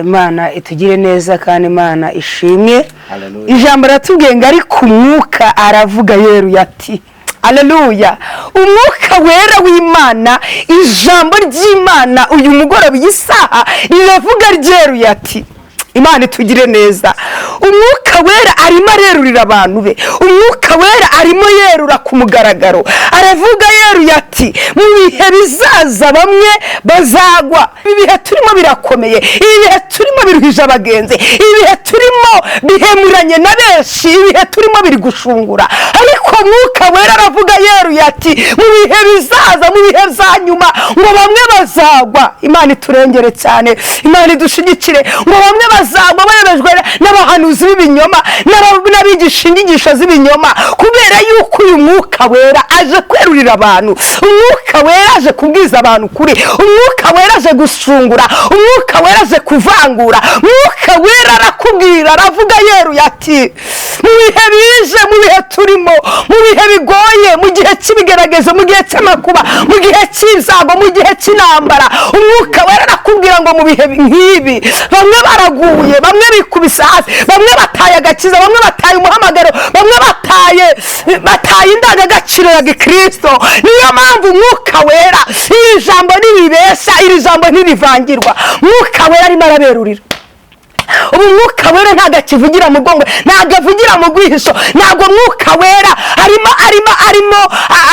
Imana itugire neza kandi Imana ishimwe. Haleluya. Ijambo riratubwiye ngo: "Ariko Umwuka aravuga yeruye ati." Haleluya. Umwuka Wera w'Imana, ijambo ry'Imana uyu mugoroba, iyi saha, riravuga ryeruye ati. Imana itugire neza. Umwuka Wera arimo arerurira abantu be. Umwuka Wera arimo yerura ku mugaragaro, aravuga yeruye ati: mu bihe bizaza bamwe bazagwa. Ibi bihe turimo birakomeye, ibi bihe turimo biruhije abagenzi, ibi bihe turimo bihemuranye na benshi, ibi bihe turimo biri gushungura. Ariko Mwuka Wera aravuga yeruye ati: mu bihe bizaza, mu bihe bya nyuma, ngo bamwe bazagwa. Imana iturengere cyane, Imana idushigikire. Ngo bamwe bazagwa bayobejwe n'abahanuzi b'ibinyoma, n'abigisha inyigisho z'ibinyoma, kubera yuko uyu Mwuka Wera aje kwerurira abantu. Umwuka Wera aje kubwiza abantu ukuri. Umwuka Wera aje gushungura. Umwuka Wera aje kuvangura. Umwuka Wera arakubwira, aravuga yeruye ati: mu bihe bije, mu bihe turimo, mu bihe bigoye, mu gihe cy'ibigeragezo, mu gihe cy'amakuba, mu gihe cy'ibyago, mu gihe cy'intambara, Umwuka Wera arakubwira ngo mu bihe nk'ibi bamwe baraguye, bamwe bikubise hasi, bamwe bataye agakiza, bamwe bataye umuhamagaro, bamwe bataye indangagaciro ya gikristo. Niyo mpamvu Umwuka Wera, iri jambo ntiribeshya, iri jambo ntirivangirwa. Umwuka Wera arimo araberurira. Ubu Mwuka Wera ntabwo akivugira mu bwongo, ntabwo avugira mu rwihisho, ntabwo Mwuka Wera arimo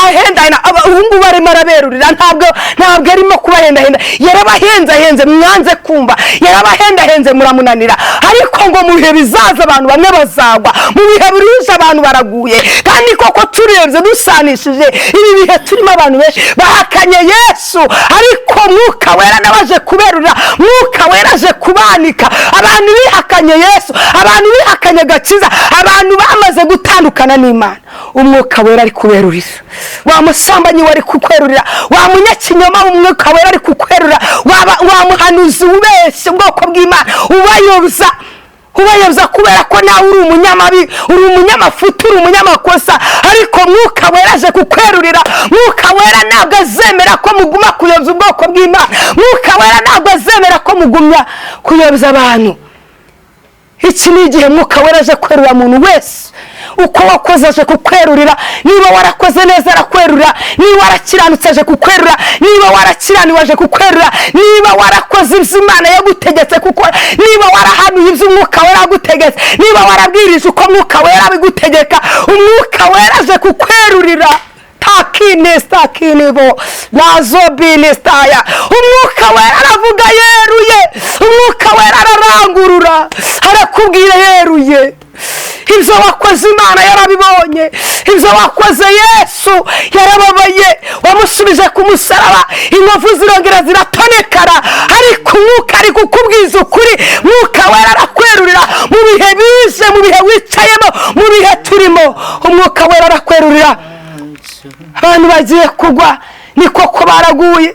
ahendahenda. Ubu ngubu arimo araberurira, ntabwo arimo kubahendahenda. Yarabahenzahenze mwanze kumva, yarabahendahenze muramunanira. Ariko ngo mu bihe bizaza abantu bamwe bazagwa, mu bihe biruje abantu baraguye. Kandi koko turebye dusanishije ibi bihe turimo, abantu benshi bahakanye Yesu. Ariko Mwuka Wera nawe aje kuberurira, Mwuka Wera aje kubanika abantu bihakanye Yesu, abantu bihakanye agakiza, abantu bamaze gutandukana n'Imana. Umwuka Wera ari kuberurira. Wa musambanyi wari kukwerurira, wa munyakinyoma, Umwuka Wera ari kukwerurira. Wa muhanuzi ubeshya ubwoko bw'Imana, ubayobya kubera ko nawe uri umunyamabi, uri umunyamafuti, uri umunyamakosa, ariko Mwuka Wera aje kukwerurira. Mwuka Wera ntabwo azemera ko muguma kuyobya ubwoko bw'Imana. Mwuka Wera ntabwo azemera ko mugumya kuyobya abantu. Iki ni igihe Mwuka Wera aje kwerurira muntu wese uko wakoze. Aje kukwerurira. Niba warakoze neza, arakwerurira. Niba warakiranutse, aje kukwerura. Niba warakiraniwe, aje kukwerura. Niba warakoze ibyo Imana yagutegetse gukora, niba warahanuye ibyo Umwuka Wera yagutegetse, niba warabwirije uko Mwuka Wera abigutegeka, Umwuka Wera aje kukwerurira. Takinesta kinibo nazobilistaya. Umwuka Wera aravuga yeruye. Umwuka Wera ararangurura, arakubwira yeruye: ibyo wakoze Imana yarabibonye, ibyo wakoze Yesu yarababaye, wamusubije ku musaraba, inkovu zirongera ziratonekara. Ariko Umwuka ari kukubwiza ukuri. Mwuka Wera arakwerurira mu bihe bije, mu bihe wicayemo, mu bihe turimo. Umwuka Wera arakwerurira. Abantu bagiye kugwa, ni koko baraguye.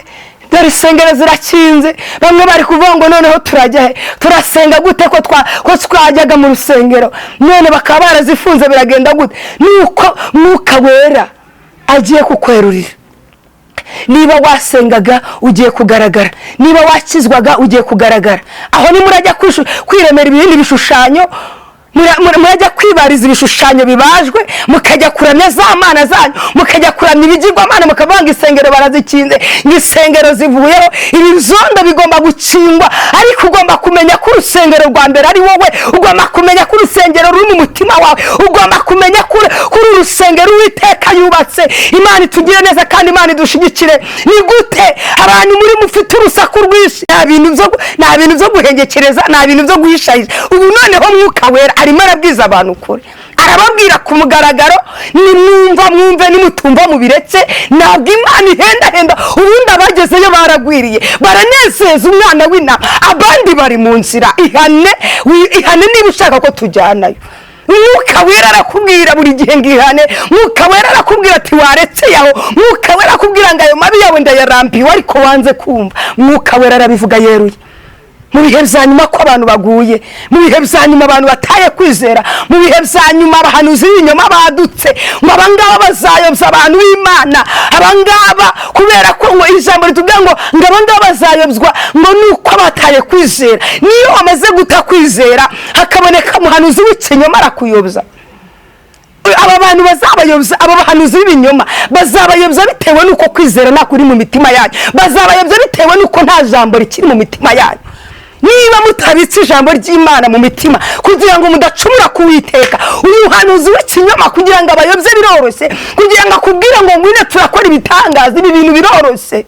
Dore insengero zirakinze. Bamwe bari kuvuga ngo: noneho turajya he? Turasenga gute ko twajyaga mu rusengero, none bakaba barazifunze? Biragenda gute? Nuko Mwuka Wera agiye kukwerurira. Niba wasengaga, ugiye kugaragara. Niba wakizwaga, ugiye kugaragara. Aho ni murajya kwiremera ibindi bishushanyo, murajya kwibariza ibishushanyo bibajwe, mukajya kuramya za mana zanyu, mukajya kuramya ibigirwamana, mukavuga ngo insengero barazikinze, ngo insengero zivuyeho. Ibi byondo bigomba gukingwa, ariko ugomba kumenya ko urusengero rwa mbere ari wowe. Ugomba kumenya ko urusengero ruri mu mutima wawe. Ugomba kumenya ko uri urusengero Uwiteka yubatse. Imana itugire neza kandi Imana idushyigikire. Ni gute abantu muri mufite urusaku rwinshi? Nta bintu byo guhengekereza, nta bintu byo guhishahisha. Ubu noneho Mwuka Wera arimo arabwiza abantu ukuri, arababwira ku mugaragaro: nimwumva mwumve, nimutumva mubiretse. Ntabwo Imana ihendahenda. Ubundi abagezeyo baragwiriye, baranezeza umwana w'intama, abandi bari mu nzira. Ihane, ihane niba ushaka ko tujyanayo. Mwuka Wera arakubwira buri gihe ngo ihane. Mwuka Wera arakubwira ati waretse yaho. Mwuka Wera arakubwira ngo ayo mabi yawe ndayarambiwe, ariko wanze kumva. Mwuka Wera arabivuga yeruye mu bihe bya nyuma ko abantu baguye, mu bihe bya nyuma abantu bataye kwizera, mu bihe bya nyuma abahanuzi b'ibinyoma badutse, ngo abangaba bazayobya abantu b'Imana. Abangaba, kubera ko ngo ijambo ritubwira ngo abangaba bazayobywa ngo ni uko bataye kwizera. Niyo wamaze guta kwizera, hakaboneka umuhanuzi w'ikinyoma, arakuyobya. Aba bantu bazabayobya, aba bahanuzi b'ibinyoma bazabayobya bitewe n'uko kwizera nta kuri mu mitima yanyu. Bazabayobya bitewe n'uko nta jambo rikiri mu mitima yanyu. Niba mutabitse ijambo ry'Imana mu mitima kugira ngo mudacumura ku Witeka, uyu muhanuzi w'ikinyoma kugira ngo abayobye biroroshye, kugira ngo akubwire ngo ngwino turakora ibitangaza, ibi bintu biroroshye.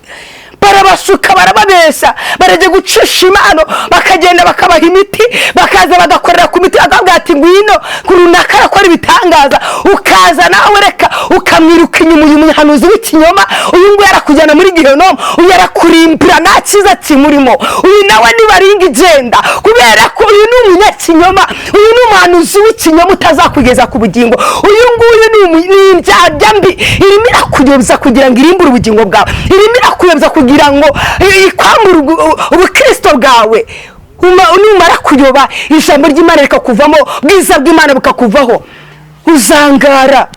Barabashuka, barababeshya, barajya gucisha impano, bakagenda bakabaha imiti, bakaza bagakorera ku miti, bakavuga ati ngwino runaka arakora ibitangaza, ukaza nawe reka ukamwiruka inyuma. Uyu muhanuzi w'ikinyoma, uyu nguyu arakujyana muri gihenomu, uyu arakurimbura, nta cyiza kimurimo. Uyu nawe nibaringa igenda, kubera ko uyu ni umunyakinyoma, uyu ni umuhanuzi w'ikinyoma utazakugeza ku bugingo. Uyu nguyu ni indyarya mbi, irimo irakuyobya kugira ngo irimbure ubugingo bwawe, irimo irakuyobya kugira ngo ikwambure ubukristo bwawe. Numara kuyoba, ijambo ry'Imana rikakuvamo, ubwiza bw'Imana bukakuvaho, uzangara.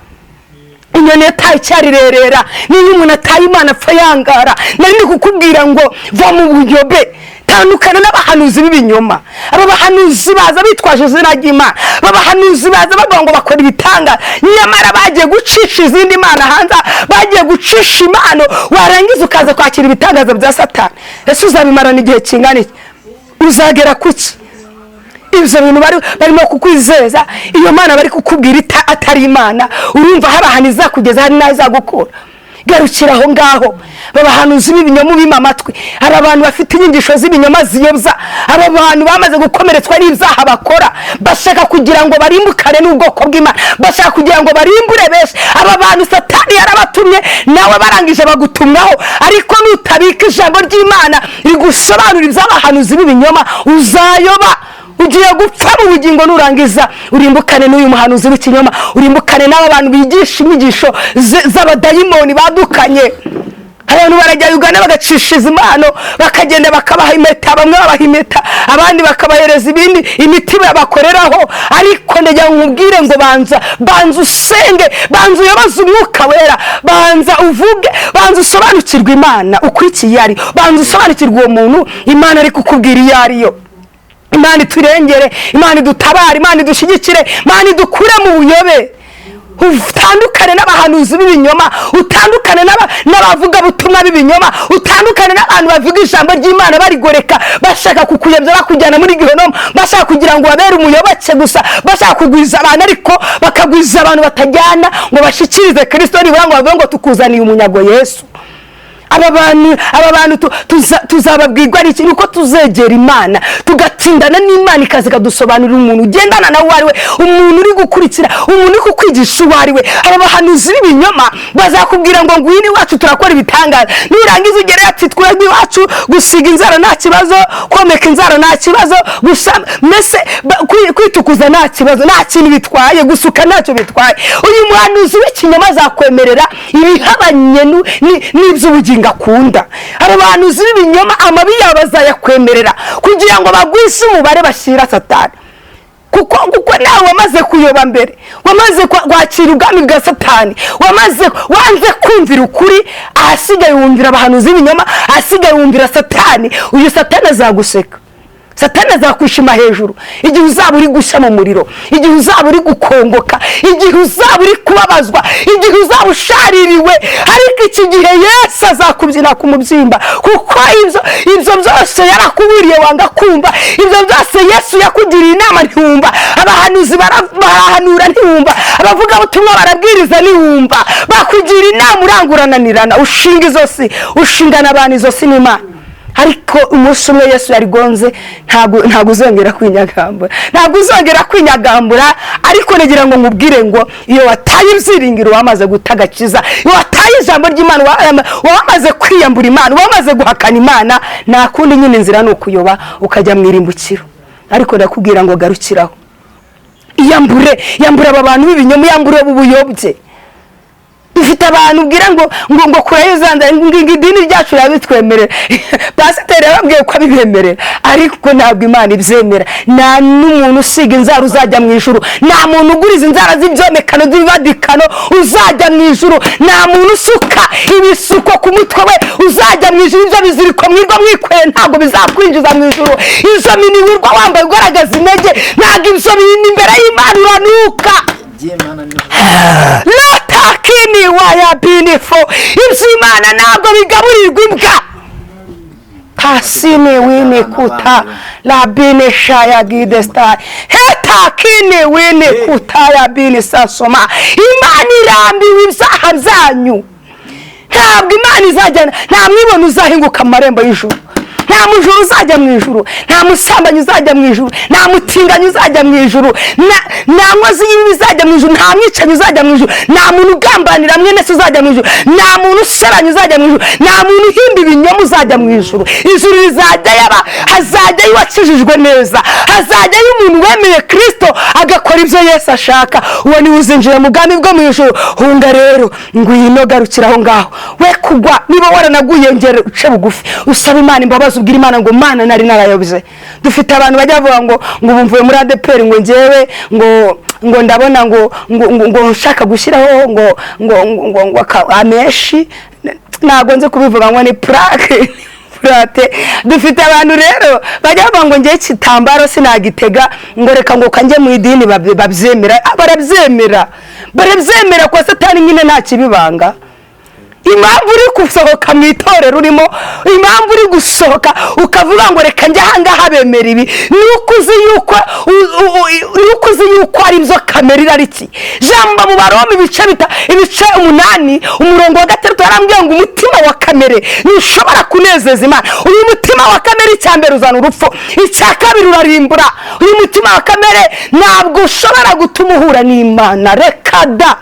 Inyoni yataye icyarirerera. Niyo umuntu ataye Imana apfa yangara. Nari ndi kukubwira ngo va mu buyobe, tandukana n'abahanuzi b'ibinyoma. Aba bahanuzi baza bitwaje izina ry'Imana, aba bahanuzi baza bavuga ngo bakora ibitangaza, nyamara bagiye gucisha izindi mana hanze, bagiye gucisha impano, warangiza ukaza kwakira ibitangaza bya Satani. Ese uzabimarana igihe kingana iki? Uzagera kuki? Ibyo bintu barimo kukwizeza, iyo mana bari kukubwira atari Imana, urumva hari ahantu izakugeza, hari n'aho izagukura? Garukira aho ngaho. Babahanuzi b'ibinyoma ubima amatwi. Hari abantu bafite inyigisho z'ibinyoma ziyobya. Aba bantu bamaze gukomeretswa n'ibyaha bakora, bashaka kugira ngo barimbukane n'ubwoko bw'Imana, bashaka kugira ngo barimbure benshi. Aba bantu Satani yarabatumye, nawe barangije bagutumwaho. Ariko nutabika ijambo ry'Imana rigusobanurira iby'abahanuzi b'ibinyoma, uzayoba, ugiye gupfa mu bugingo. Nurangiza urimbukane n'uyu muhanuzi w'ikinyoma, urimbukane n'aba bantu bigisha inyigisho z'abadayimoni badukanye. Abantu barajya Uganda bagacishiza impano, bakagenda bakabaha impeta, bamwe babaha impeta, abandi bakabahereza ibindi imiti babakoreraho. Ariko ndagira ngo nkubwire ngo banza, banza usenge, banza uyoboze Umwuka Wera, banza uvuge, banza usobanukirwe Imana uko iki iyo ari, banza usobanukirwe uwo muntu Imana ari kukubwira iyo ariyo. Imana iturengere, Imana idutabare, Imana idushyigikire, Imana idukure mu buyobe. Utandukane n'abahanuzi b'ibinyoma, utandukane n'abavugabutumwa b'ibinyoma, utandukane n'abantu bavuga ijambo ry'Imana barigoreka, bashaka kukuyobya, bakujyana muri gihenomu, bashaka kugira ngo babere umuyoboke gusa, bashaka kugwiza abantu, ariko bakagwiza abantu batajyana ngo bashyikirize Kirisito nibura ngo bavuge ngo tukuzaniye umunyago Yesu. Aba bantu tuzababwirwa n'iki? Ni uko tuzegera Imana, tugatindana n'Imana, ikaza ikadusobanurira umuntu ugendana nawe uwo ari we, umuntu uri gukurikira, umuntu uri kukwigisha uwo ari we. Aba bahanuzi b'ibinyoma bazakubwira ngo ngwino iwacu turakora ibitangaza, nurangiza ugere ati twebwe iwacu gusiga inzara nta kibazo, komeka inzara nta kibazo, gusa mbese kwitukuza nta kibazo, nta kintu bitwaye, gusuka ntacyo bitwaye. Uyu muhanuzi w'ikinyoma azakwemerera ibihabanye n'iby'ubugingo akunda. Aba bahanuzi b'ibinyoma amabi yabo bazayakwemerera kugira ngo bagwise umubare bashyira Satani. Kuko nawe wamaze kuyoba mbere, wamaze kwakira ubwami bwa Satani, wamaze wanze kumvira ukuri, ahasigaye wumvira abahanuzi b'ibinyoma, ahasigaye wumvira Satani. Uyu Satani azaguseka, Satani azakwishima hejuru igihe uzaba uri gushya mu muriro, igihe uzaba uri gukongoka, igihe uzaba uri kubabazwa, igihe uzaba ushaririwe. Ariko iki gihe Yesu azakubyina ku mubyimba, kuko ibyo byose yarakuburiye wanga kumva, ibyo byose Yesu yakugiriye inama ntiwumva, abahanuzi barahanura ntiwumva, abavugabutumwa barabwiriza ntiwumva, bakugira inama urangurananirana, ushinga izosi, ushingana abantu izosi n'Imana. Ariko umunsi umwe Yesu yarigonze, ntabwo uzongera kwinyagambura, ntabwo uzongera kwinyagambura. Ariko nagira ngo nkubwire ngo iyo wataye ibyiringiro wamaze guta agakiza, iyo wataye ijambo ry'Imana wamaze kwiyambura Imana, wamaze guhakana Imana, nta kundi nyine inzira ni ukuyoba ukajya mu irimbukiro. Ariko ndakubwira ngo garukiraho, iyambure, yambure aba bantu b'ibinyoma, iyambure ubu buyobye. Dufite abantu ubwira ngo kurayo zanza ngo idini ryacu rirabitwemerera, pasiteri yababwiye ko abibemerera, ariko ntabwo Imana ibyemera. Nta n'umuntu usiga inzara uzajya mu ijuru, nta muntu uguriza inzara z'ibyomekano z'ibibadikano uzajya mu ijuru, nta muntu usuka ibisuko ku mutwe we uzajya mu ijuru. Ibyo biziriko mwirwa mwikoreye ntabwo bizakwinjiza mu ijuru. Izo mini wirwa wambaye ugaragaza intege, ntabwo ibyo bintu imbere y'Imana uranuka. Lotakini waya binifo, iby'Imana ntabwo bigaburirwa imbwa. Tasini wini kuta la bini shaya gide star hetakini wini kuta ya bini sasoma. Imana irambiwe ibyaha byanyu, ntabwo Imana izajyana, nta mwibone uzahinguka mu marembo y'ijuru, nta mujura uzajya mu ijuru, nta musambanyi uzajya mu ijuru, nta mutinganyi uzajya mu ijuru, nta nkozi y'ibibi izajya mu ijuru, nta mwicanyi uzajya mu ijuru, nta muntu ugambanira mwene se uzajya mu ijuru, nta muntu usebanya uzajya mu ijuru, nta muntu uhimba ibinyoma uzajya mu ijuru. Ijuru rizajya yaba, hazajyayo uwakijijwe neza, hazajyayo umuntu wemeye Kristo agakora ibyo Yesu ashaka, uwo niwe uzinjira mu bwami bwo mu ijuru. Hunga rero, ngwino garukira aho ngaho, we kugwa. Niba waranaguye ngera uce bugufi, usaba Imana imbabazi, ubwira Imana ngo Mana nari narayobye. Dufite abantu bajya bavuga ngo ubu mvuye muri ADEPR, ngo njyewe ngo ndabona ngo nshaka gushyiraho ngo ameshi, ntabwo nzi kubivuga ngo ni plaque plate. Dufite abantu rero bajya bavuga ngo njye igitambaro sinagitega, ngo reka ngo kanjye mu idini babyemera. Barabyemera kwa Satani nyine nta kibibanga. Impamvu uri gusohoka mu itorero urimo, impamvu uri gusohoka ukavuga ngo reka njye ahangaha bemera ibi, ni uko uzi yuko ari byo kamere irariki. Jambo mu Baroma ibice 8 umurongo wa 6 yarambwiye ngo umutima wa kamere ntushobora kunezeza Imana. Uyu mutima wa kamere icya mbere uzana urupfu, icya kabiri urarimbura. Uyu mutima wa kamere ntabwo ushobora gutuma uhura n'Imana, reka da.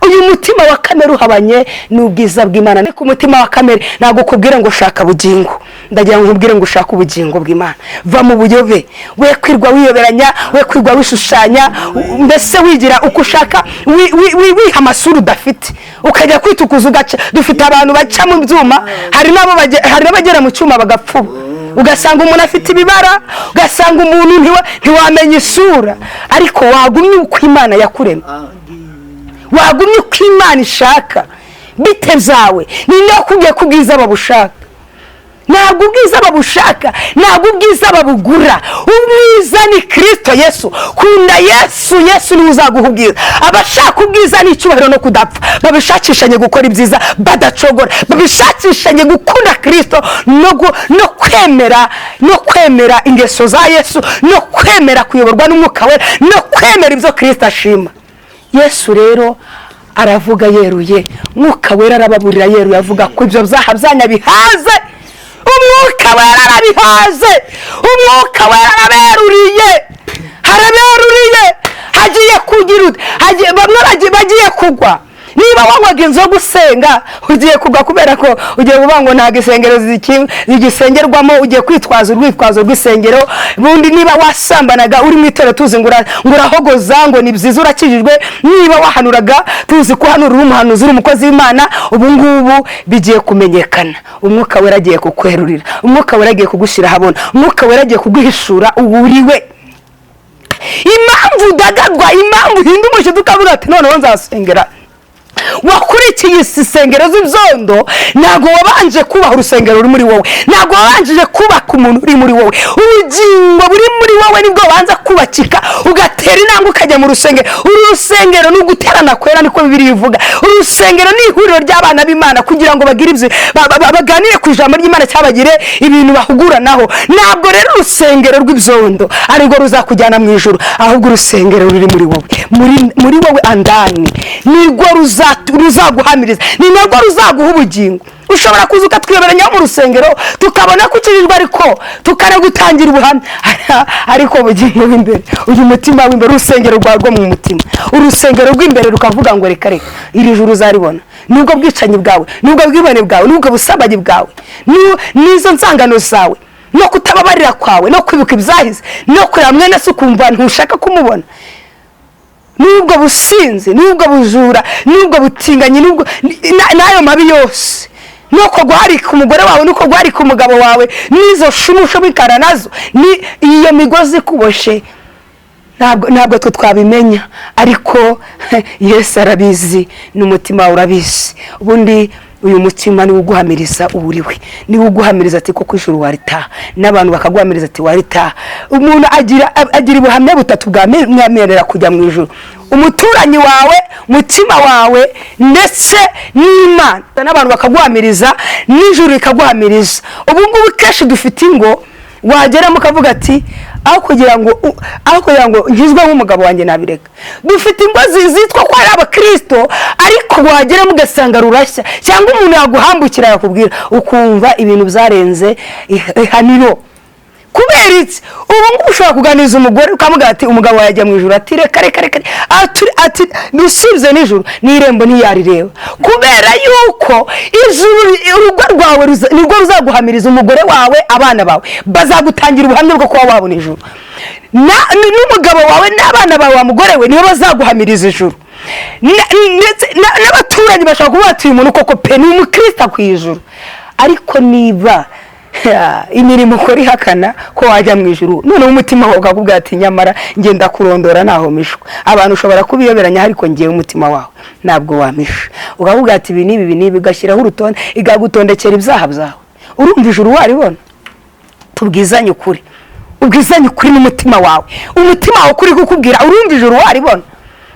Uyu mutima wa kamere uhabanye n'ubwiza bw'Imana. Ariko umutima wa kamere ntabwo ukubwira ngo ushaka bugingo, ndagira ngo nkubwire ngo ushake ubugingo bw'Imana. Va mu buyobe, we kwirwa wiyoberanya, we kwirwa wishushanya, mbese wigira uko ushaka, wiha amasura udafite, ukajya kwitukuza ugaca. Dufite abantu baca mu byuma, hari n'abagera mu cyuma bagapfuba, ugasanga umuntu afite ibibara, ugasanga umuntu ntiwamenya isura. Ariko wagumye uko Imana yakuremye, wagumye uko Imana ishaka, bite byawe ni nakubwiye ko ubwiza babushaka. Ntabwo ubwiza babushaka, ntabwo ubwiza babugura. Ubwiza ni Kristo Yesu. Kunda Yesu, Yesu niwe uzaguha ubwiza. Abashaka ubwiza n'icyubahiro no kudapfa babishakishanye gukora ibyiza badacogora, babishakishanye gukunda Kristo no kwemera ingeso za Yesu, no kwemera kuyoborwa n'Umwuka Wera, no kwemera ibyo Kristo ashima. Yesu rero aravuga yeruye, Mwuka Wera arababurira yeruye, avuga ko ibyo byaha byanyu bihaze. Umwuka Wera arabihaze, Umwuka Wera araberuriye, haraberuriye. Hagiye kugira bamwe bagiye kugwa. Niba wanywaga inzoga usenga ugiye kugwa, kubera ko ugiye kuvuga ngo ntabwo isengero zigisengerwamo, ugiye kwitwaza urwitwazo rw'isengero. Bundi niba wasambanaga uri mu itorero tuzi ngo urahogoza ngo ni byiza urakijijwe, niba wahanuraga tuzi ko hano uri umuhanuzi, uri umukozi w'Imana, ubu ngubu bigiye kumenyekana. Umwuka Wera agiye kukwerurira, Umwuka Wera agiye kugushyira ahabona, Umwuka Wera agiye kuguhishura uwo uriwe. Impamvu udagadwa, impamvu uhinda umushyitsi ukavuga ati noneho nzasengera, wakurikiye isengero z'ibyondo, ntabwo wabanje kubaha urusengero ruri muri wowe, ntabwo wabanjije kubaka umuntu uri muri wowe. Ubugingo buri muri wowe nibwo bubanza kubakika, ugatera intambwe ukajya mu rusengero. Uru rusengero ni uguterana kwera, niko Bibiliya ivuga. Uru rusengero ni ihuriro ry'abana b'Imana kugira ngo bagire ibyo baganire ku ijambo ry'Imana cyangwa bagire ibintu bahuguranaho. Ntabwo rero urusengero rw'ibyondo arirwo ruzakujyana mu ijuru, ahubwo urusengero ruri muri wowe, muri wowe andani, nirwo ruzaguhamiriza, ni narwo ruzaguha ubugingo. Ushobora kuza ukatwiyoberanya mu rusengero, tukabona ko ukijijwe, ariko tukanagutangira ubuhamya, ariko ubugingo bw'imbere, uyu mutima w'imbere, urusengero rwawe rwo mu mutima, urusengero rw'imbere rukavuga ngo reka reka, iri juru uzaribona nubwo bwicanyi bwawe, nubwo bwibone bwawe, nubwo busambanyi bwawe, n'izo nzangano zawe, no kutababarira kwawe, no kwibuka ibyahise, no kureba mwene se ukumva ntushaka kumubona, n'ubwo businzi, n'ubwo bujura, n'ubwo butinganyi, n'ubwo n'ayo mabi yose, nuko guharika umugore wawe, nuko guharika umugabo wawe, n'izo shumusho bikara nazo, ni iyo migozi ikuboshe. Ntabwo twe twabimenya, ariko Yesu arabizi, n'umutima wawe urabizi. Ubundi uyu mutima niwo uguhamiriza uburiwe, niwo uguhamiriza ati koko ijuru waritaha, n'abantu bakaguhamiriza ati waritaha. Umuntu agira ubuhamya butatu bwamwemerera kujya mu ijuru: umuturanyi wawe, umutima wawe, ndetse n'Imana. N'abantu bakaguhamiriza, n'ijuru rikaguhamiriza. Ubu ngubu kenshi dufite ingo wageramo ukavuga ati aho kugira ngo nkizwe nk'umugabo wanjye nabireka. Dufite ingo zitwa ko ari abakirisito, ariko wageramo ugasanga rurashya, cyangwa umuntu yaguhambukira yakubwira ukumva ibintu byarenze ihaniro. Kubera iki? Ubu ngubu ushobora kuganiriza umugore ukamubwira ati umugabo wawe yajya mu ijuru, ati reka reka reka, ati usibye n'ijuru n'irembo ntiyarireba. Kubera yuko ijuru, urugo rwawe nirwo ruzaguhamiriza. Umugore wawe, abana bawe bazagutangira ubuhamya bwo kuba wabona ijuru. N'umugabo wawe n'abana bawe, wa mugore we, nibo bazaguhamiriza ijuru. Ndetse n'abaturanyi bashobora kuvuga bati uyu muntu koko pe ni umukristo ku ijuru. Ariko niba imirimo ukora ihakana ko wajya mu ijuru, noneho umutima wawe ukakubwira ati nyamara ngenda kurondora ntaho mishwa. Abantu ushobora kubiyoberanya, ariko ngewe umutima wawe ntabwo wamisha. Ukavuga ati ibi n'ibi, ibi n'ibi, ugashyiraho urutonde, ikagutondekera ibyaha byawe. Urumva ijuru waribona? Tubwizanye ukuri, ubwizanye ukuri n'umutima wawe. Umutima wawe kuri kukubwira, urumva ijuru waribona?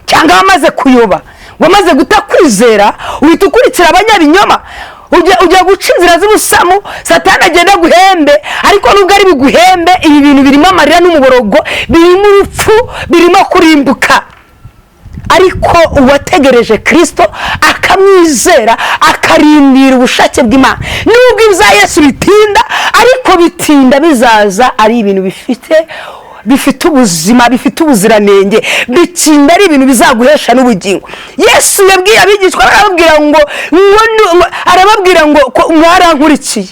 Cyangwa wamaze kuyoba, wamaze guta kwizera, uhita ukurikira abanyabinyoma, ujya guca inzira z'ubusamu. Satani agenda aguhembe, ariko nubwo ari buguhembe, ibi bintu birimo amarira n'umuborogo, birimo urupfu, birimo kurimbuka. Ariko uwategereje Kirisito, akamwizera, akarindira ubushake bw'Imana, nubwo ibya Yesu bitinda, ariko bitinda bizaza ari ibintu bifite ubuzima, bifite ubuziranenge, bitinda ari ibintu bizaguhesha n'ubugingo. Yesu yabwiye abigishwa, arababwira ngo ko mwarankurikiye.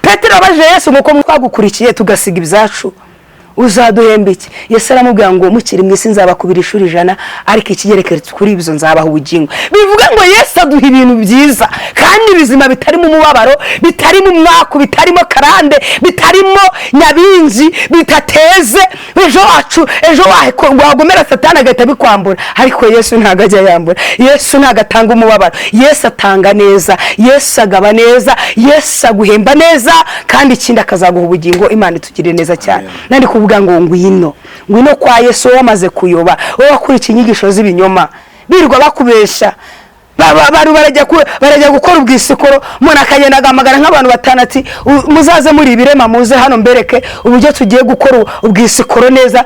Petero abajije Yesu ngo ko twagukurikiye tugasiga ibyacu, uzaduhemba iki? Yesu aramubwira ngo mukiri mu isi nzabakubira inshuro 100, ariko ikigerekeretse kuri ibyo nzabaha ubugingo. Bivuga ngo Yesu aduha ibintu byiza kandi bizima, bitarimo umubabaro, bitarimo umwaku, bitarimo karande, bitarimo nyabingi, bitateze ejo wacu. Ejo wagomera Satani agahita abikwambura, ariko Yesu ntabwo ajya yambura. Yesu ntabwo atanga umubabaro. Yesu atanga neza, Yesu agaba neza, Yesu aguhemba neza, kandi ikindi akazaguha ubugingo. Imana itugirire neza cyane. Nandi kuvuga ngo ngwino, ngwino kwa Yesu. Wowe wamaze kuyoba, wowe wakurikiye inyigisho z'ibinyoma, birirwa bakubesha. Barajya gukora ubwisikoro, umuntu akagenda agahamagara nk'abantu batanu ati muzaze muri ibirema, muze hano mbereke uburyo tugiye gukora ubwisikoro neza,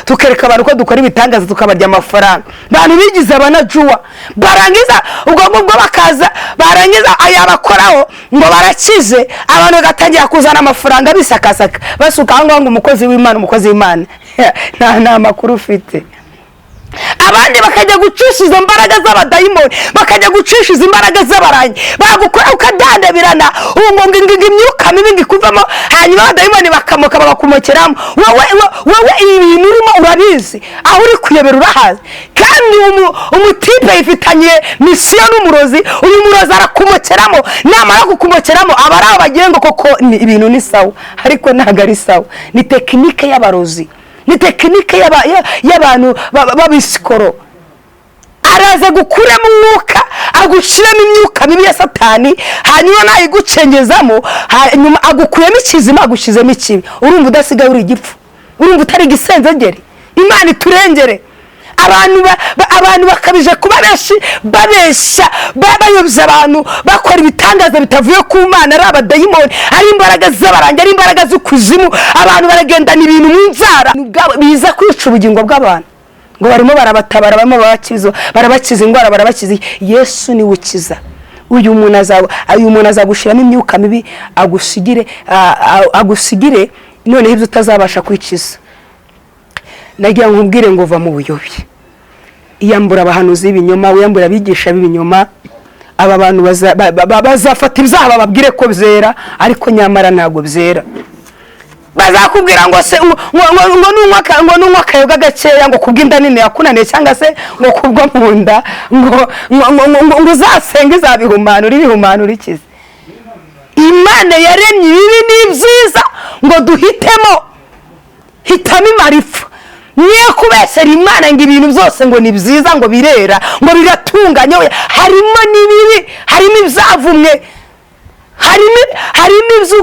tukereka abantu ko dukora ibitangaza, tukabarya amafaranga. Abantu bigize abanajuwa, barangiza ubwo ngubwo bakaza, barangiza ayabakoraho ngo barakize, abantu bagatangira kuzana amafaranga bisakasaka, basuka aho ngaho ngo umukozi w'Imana, umukozi w'Imana. Nta makuru ufite. Abandi bakajya gucisha izo mbaraga z'abadayimoni, bakajya gucisha izo imbaraga z'abarangi, bagukora ukadandabirana, ubu ngo imyuka mibi ngo ikuvamo, hanyuma abadayimoni bakamoka bagakumokeramo. Wowe ibi bintu urimo urabizi, aho uri kuyobera urahazi. Kandi umutipe yifitanye mission n'umurozi. Uyu murozi arakumokeramo, namara kukumokeramo aba ari aho bagira ngo koko ni ibintu ni sawa, ariko ntabwo ari sawa. Ni technique y'abarozi. Ni technique y'abantu b'abisikoro. Araza gukuramo umwuka, agushyiramo imyuka mibi ya Satani, hanyuma nayigucengezamo, hanyuma agukuyemo ikizima, agushyizemo ikibi. Urumva udasigaye uri igipfu? Urumva utari igisenzegeri? Imana iturengere. Abantu bakabije kuba benshi, babeshya, bayobya abantu, bakora ibitangaza bitavuye ku Mana, ari abadayimoni, ari imbaraga z'abarangi, ari imbaraga z'ukuzimu. Abantu baragendana ibintu mu nzara biza kwica ubugingo bw'abantu, ngo barimo barabatabara, barimo barabakiza, barabakiza indwara, barabakiza. Yesu niwe ukiza. Uyu muntu azagushyiramo imyuka mibi, agusigire noneho ibyo utazabasha kwikiza. Nagira ngo nkubwire ngo va mu buyobe, iyambura abahanuzi b'ibinyoma, wiyambura abigisha b'ibinyoma. Aba bantu bazafata ibyaha bababwire ko byera, ariko nyamara ntabwo byera. Bazakubwira ngo se ngo nunywa akayoga gakeya, ngo kubw'inda nini yakunaniye, cyangwa se ngo kubwo mu nda, ngo uzasenge izabihumanura, ibihumanura ikize. Imana yaremye ibibi n'ibyiza ngo duhitemo. Hitamo imara ipfa. Niyo kubeshyera Imana ngo ibintu byose ngo ni byiza, ngo birera, ngo biratunganye. Oya, harimo n'ibibi, harimo ibyavumwe, harimo ibyo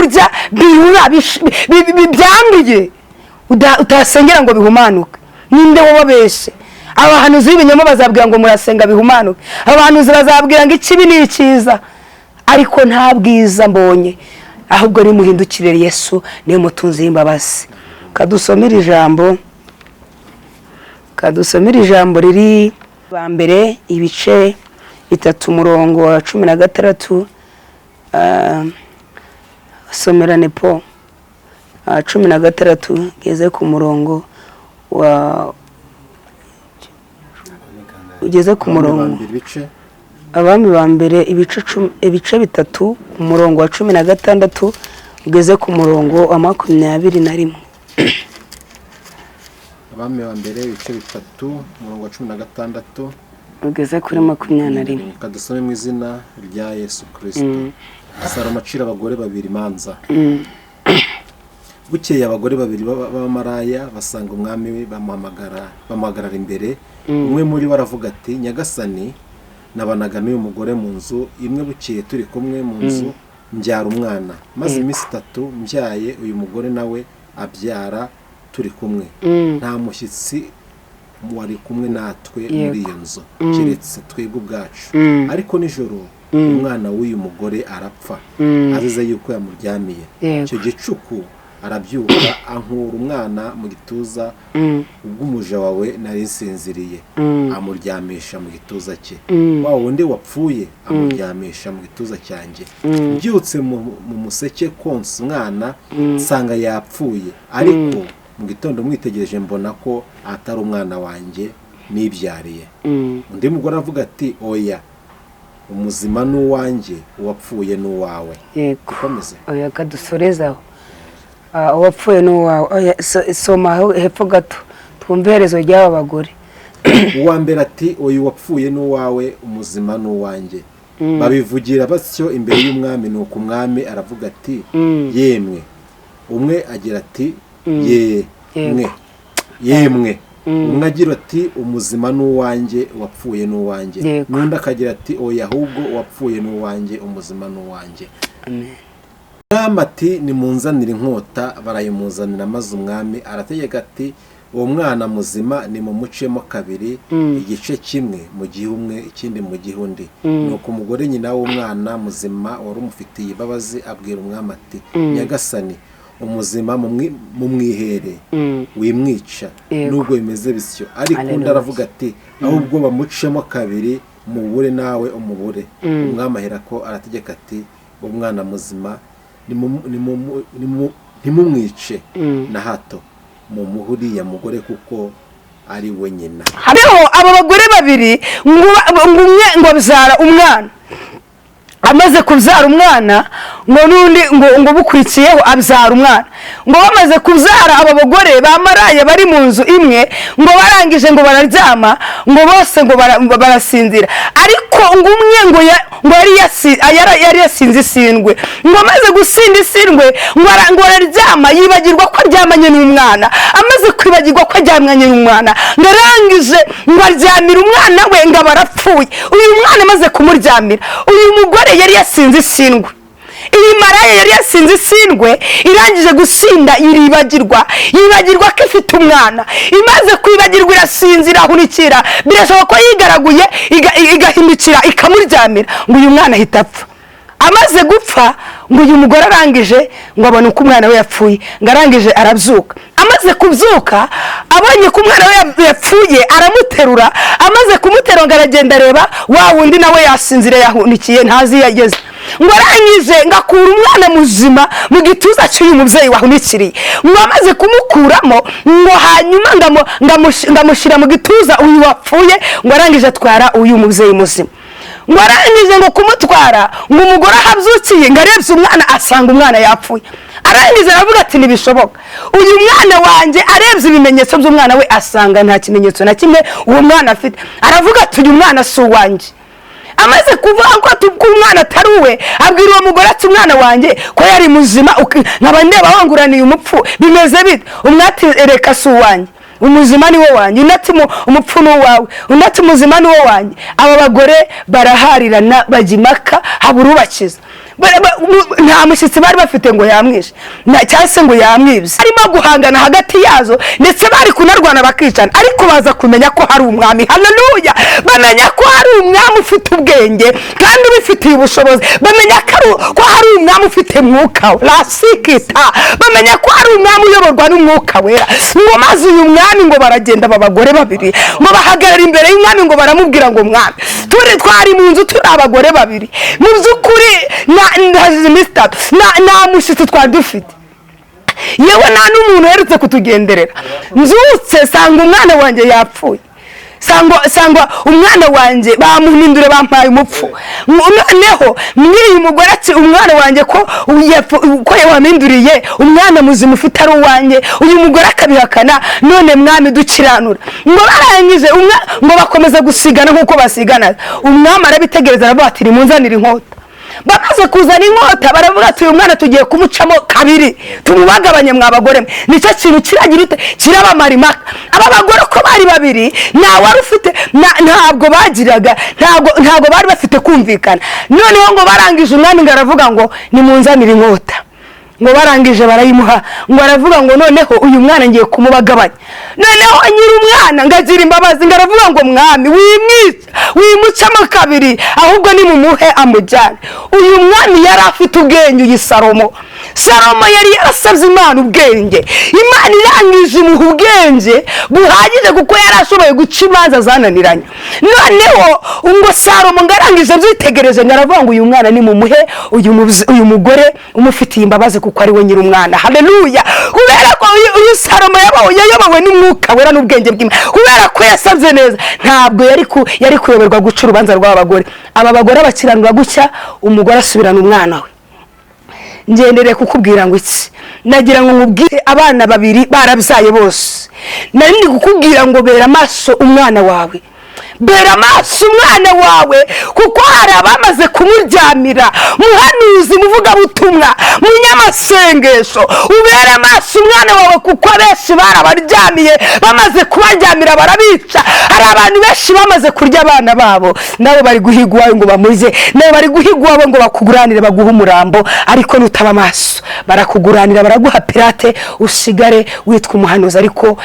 urya birura byanduye, utasengera ngo bihumanuke. Ninde wababeshye? Abahanuzi b'ibinyoma bazabwira ngo murasenga bihumanuke. Abahanuzi bazabwira ngo ikibi ni icyiza, ariko nta bwiza mbonye. Ahubwo nimuhindukire Yesu, niyo mutunzi w'imbabazi. Kadusomere ijambo riri ba mbere ibice 3, umurongo wa 16. Somera nepo 16 ugeze ku murongo wa, ugeze ku murongo. Ibice? Abami ba mbere ibice 3, umurongo wa 16 ugeze ku murongo wa 21. Abami ba mbere ibice 3, umurongo wa 16 ugeze kuri 21. Reka dusome mu izina rya Yesu Kirisito. Salomo acira abagore babiri imanza. Bukeye abagore babiri b'abamaraya basanga umwami we, bamuhagarara imbere. Umwe muri bo aravuga ati: "Nyagasani, nabanaga n'uyu mugore mu nzu imwe. Bukeye turi kumwe mu nzu mbyara umwana. Maze iminsi 3 mbyaye, uyu mugore nawe abyara turi kumwe. Nta mushyitsi wari kumwe natwe muri iyo nzu keretse twebwe ubwacu. Ariko nijoro umwana w'uyu mugore arapfa, azize yuko yamuryamiye. Icyo gicuku arabyuka, ankura umwana mu gituza ubwo umuja wawe nari nsinziriye, amuryamisha mu gituza cye. Wa wundi wapfuye amuryamisha mu gituza cyanjye. Mbyutse mu museke konsa umwana, nsanga yapfuye. Ariko mu gitondo mwitegereje, mbona ko atari umwana wanjye nibyariye." Undi mugore aravuga ati: "Oya, umuzima ni uwanjye, uwapfuye ni uwawe." Dukomeze? Oya, kadusorezaho. Uwapfuye ni uwawe. Oya, soma aho hepfo gato twumve iherezo ry'aba bagore. Uwa mbere ati: "Uyu wapfuye ni uwawe, umuzima ni uwanjye." Babivugira batyo imbere y'umwami. Nuko umwami aravuga ati: "Yemwe." Umwe agira ati: "Yemwe." Yemwe, umwe agira ati: "Umuzima ni uwanjye, uwapfuye ni uwanjye." N'undi akagira ati: "Oya, ahubwo uwapfuye ni uwanjye, umuzima ni uwanjye." Amen. Umwami ati: "Nimunzanire inkota." Barayimuzanira. Maze umwami arategeka ati: "Uwo mwana muzima nimumucemo kabiri, igice kimwe mu gihe umwe, ikindi mu gihe undi." Nuko umugore nyina w'umwana muzima wari umufitiye imbabazi abwira umwami ati: "Nyagasani, umuzima mumwihere, wimwica nubwo bimeze bityo." Ariko undi aravuga ati: "Ahubwo bamucemo kabiri, mubure nawe umubure." Umwami aherako arategeka ati: "Umwana muzima ntimumwice na hato, mumuhe uriya mugore kuko ari we nyina." Hariho aba bagore babiri, ngo umwe ngo abyara umwana. Amaze kubyara umwana, ngo n'undi ngo bukurikiyeho abyara umwana. Ngo bamaze kubyara, aba bagore ba maraya bari mu nzu imwe, ngo barangije ngo bararyama, ngo bose ngo barasinzira. Ariko ngo umwe ngo yari yasinze isindwe. Ngo amaze gusinda isindwe, ngo araryama, yibagirwa ko aryamanye n'umwana. Amaze kwibagirwa ko aryamanye n'umwana, ngo arangije ngo aryamira umwana we, ngo aba arapfuye. Uyu mwana amaze kumuryamira, uyu mugore yari yasinze isindwe, iyi maraya yari yasinze isindwe, irangije gusinda iribagirwa, yibagirwa ko ifite umwana. Imaze kwibagirwa irasinzira, ahunikira. Birashoboka ko yigaraguye, igahindukira ikamuryamira, ngo uyu mwana ahita apfa. Amaze gupfa, ngo uyu mugore arangije ngo abone uko umwana we yapfuye, ngo arangije arabyuka. Amaze kubyuka, abonye ko umwana we yapfuye, aramuterura. Amaze kumuterura, ngo aragenda areba wa wundi, nawe yasinzire, yahunikiye, ntazi iyo ageze. Ngo arangije ngo akura umwana muzima mu gituza cy'uyu mubyeyi wahunikiriye. Ngo amaze kumukuramo, ngo hanyuma ngo amushyira mu gituza uyu wapfuye, ngo arangije atwara uyu mubyeyi muzima. Ngo arangije ngo kumutwara, ngo umugore aho abyukiye, ngo arebye umwana, asanga umwana yapfuye. Arangije aravuga ati: "Ntibishoboka, uyu mwana wanjye." Arebye ibimenyetso by'umwana we, asanga nta kimenyetso na kimwe uwo mwana afite. Aravuga ati: "Uyu mwana si uwanjye." Amaze kuvuga ko umwana atari uwe, abwira uwo mugore ati: "Umwana wanjye ko yari muzima, nkaba ndeba wanguraniye umupfu, bimeze bite?" Umwe ati: "Reka, si uwanjye, umuzima ni wo wanjye." Undi ati: "Umupfu ni uwawe." Undi ati: "Umuzima ni wo wanjye." Aba bagore baraharirana, bajya impaka, habura ubakiza. Nta mushyitsi bari bafite ngo yamwishe cyangwa se ngo yamwibye. Harimo guhangana hagati yazo, ndetse bari kunarwana bakicana, ariko baza kumenya ko hari umwami. Haleluya! Bamenya ko hari umwami ufite ubwenge kandi ubifitiye ubushobozi. Bamenya ko hari umwami ufite mwuka we rasikita. Bamenya ko hari umwami uyoborwa n'umwuka wera. Ngo maze uyu mwami, ngo baragenda, aba bagore babiri ngo bahagarara imbere y'umwami, ngo baramubwira ngo: "Mwami, turi twari mu nzu turi abagore babiri, mu by'ukuri hashize iminsi 3, nta mushyitsi twari dufite, yewe nta n'umuntu uherutse kutugenderera. Nzutse sanga umwana wanjye yapfuye, sanga umwana wanjye bamuhindure, bampaye umupfu. Noneho mw'iyi mugore ati: 'Umwana wanjye ko wampinduriye umwana muzima ufite ari uwanjye?' Uyu mugore akabihakana. None mwami, dukiranura." Ngo barangije ngo bakomeza gusigana nk'uko basigana. Umwami arabitegereza, aravuga ati: "Nimunzanire inkota." Bamaze kuzana inkota, baravuga ati: "Uyu mwana tugiye kumucamo kabiri, tumubagabanye mwa bagore mwe." Nicyo kintu kiragira ute? Kirabamara impaka. Aba bagore uko bari babiri, nta wari ufite ntabwo bagiraga, ntabwo bari bafite kumvikana. Noneho ngo barangije, umwami ngo aravuga ngo: "Nimunzanire inkota." Ngo barangije barayimuha. Ngo aravuga ngo: "Noneho uyu mwana ngiye kumubagabanya." Noneho nyiri umwana ngo agira imbabazi, ngo aravuga ngo: "Mwami, wimwica, wimucamo kabiri, ahubwo nimumuhe amujyane." Uyu mwami yari afite ubwenge, uyu Salomo. Salomo yari yarasabye Imana ubwenge, Imana irangije imuha ubwenge buhagije, kuko yari ashoboye guca imanza zananiranye. Noneho ngo Salomo ngo arangije abyitegereje, ngo aravuga ngo: "Uyu mwana nimumuhe uyu mugore umufitiye imbabazi, kuko ari we nyiri umwana." Haleluya! Kubera ko uyu Salomo yayobowe n'umwuka wera n'ubwenge bw'Imana, kubera ko yasabye neza, ntabwo yari kuyoberwa guca urubanza rw'aba bagore. Aba bagore bakiranura gutya, umugore asubirana umwana we. Ngendereye kukubwira ngo iki? Nagira ngo nkubwire, abana babiri barabyaye bose. Nari ndi kukubwira ngo bera amaso umwana wawe, bera amaso umwana wawe, kuko hari abamaze kumuryamira. Muhanuzi, muvugabutumwa, munyamasengesho, ubere amaso umwana wawe, kuko abenshi barabaryamiye. Bamaze kubaryamira barabica. Hari abantu benshi bamaze kurya abana babo, nabo bari guhiga uwawe ngo bamurye, nabo bari guhiga uwawe ngo bakuguranire, baguhe umurambo. Ariko nutaba amaso, barakuguranira, baraguha pirate, usigare witwa umuhanuzi ariko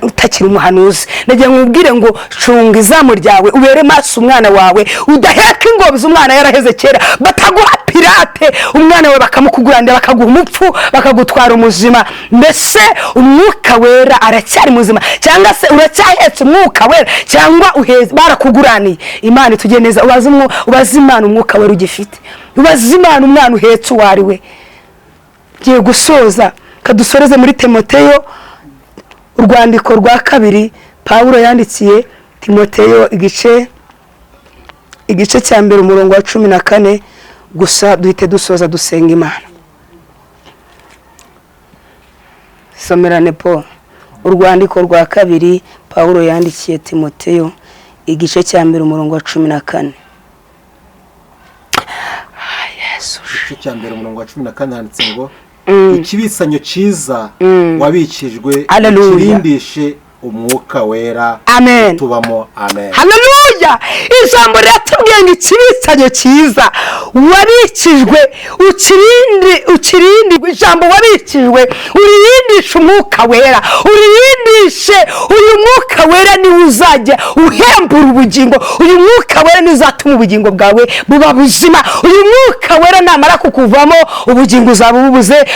utakiri umuhanuzi. Nagira ngo nkubwire ngo cunga izamu ryawe, ubere maso umwana wawe, udaheka ingobyi umwana yaraheze kera, bataguha pirate, umwana wawe bakamukuguranira, bakaguha umupfu, bakagutwara umuzima. Mbese umwuka wera aracyari muzima, cyangwa se uracyahetse umwuka wera, cyangwa barakuguraniye? Imana itujye neza. Ubaze Imana umwuka wera ugifite, ubaze Imana umwana uhetse uwo ari we. Ngiye gusoza, kadusoreze muri Timoteyo, urwandiko rwa kabiri Pawulo yandikiye Timoteyo, igice cya mbere, umurongo wa 14. Gusa duhite dusoza dusenga Imana. Somerane Paul urwandiko rwa kabiri Pawulo yandikiye Timoteyo, igice cya 1 umurongo wa 14. Yesu. Igice cya 1 umurongo wa 14 handitse ngo ikibisanyo cyiza wabikijwe kirindishe umwuka wera. Amen. Tubamo. Amen. Haleluya. Ijambo riratubwiye ngo ikibisanyo cyiza wabikijwe ukirindi ijambo wabikijwe uririndishe umwuka wera, uririndishe uyu mwuka wera niwe uzajya uhembura ubugingo, uyu mwuka wera niwe uzatuma ubugingo bwawe buba buzima, uyu mwuka wera namara kukuvamo ubugingo uzaba ububuze,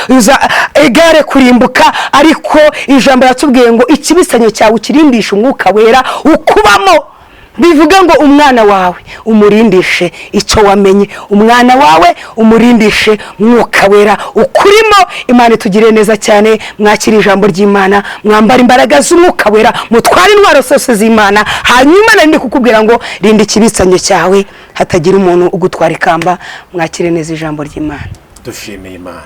egare kurimbuka. Ariko ijambo riratubwiye ngo ikibisanyo cyawe ukirindishe umwuka wera ukubamo. Bivuga ngo umwana wawe umurindishe icyo wamenye, umwana wawe umurindishe mwuka wera ukurimo. Imana itugirire neza cyane, mwakira ijambo ry'Imana, mwambara imbaraga z'umwuka wera, mutware intwaro zose z'Imana. Hanyuma nari ndi kukubwira ngo rinda ikibisanyo cyawe hatagira umuntu ugutwara ikamba. Mwakire neza ijambo ry'Imana. Dushimiye Imana.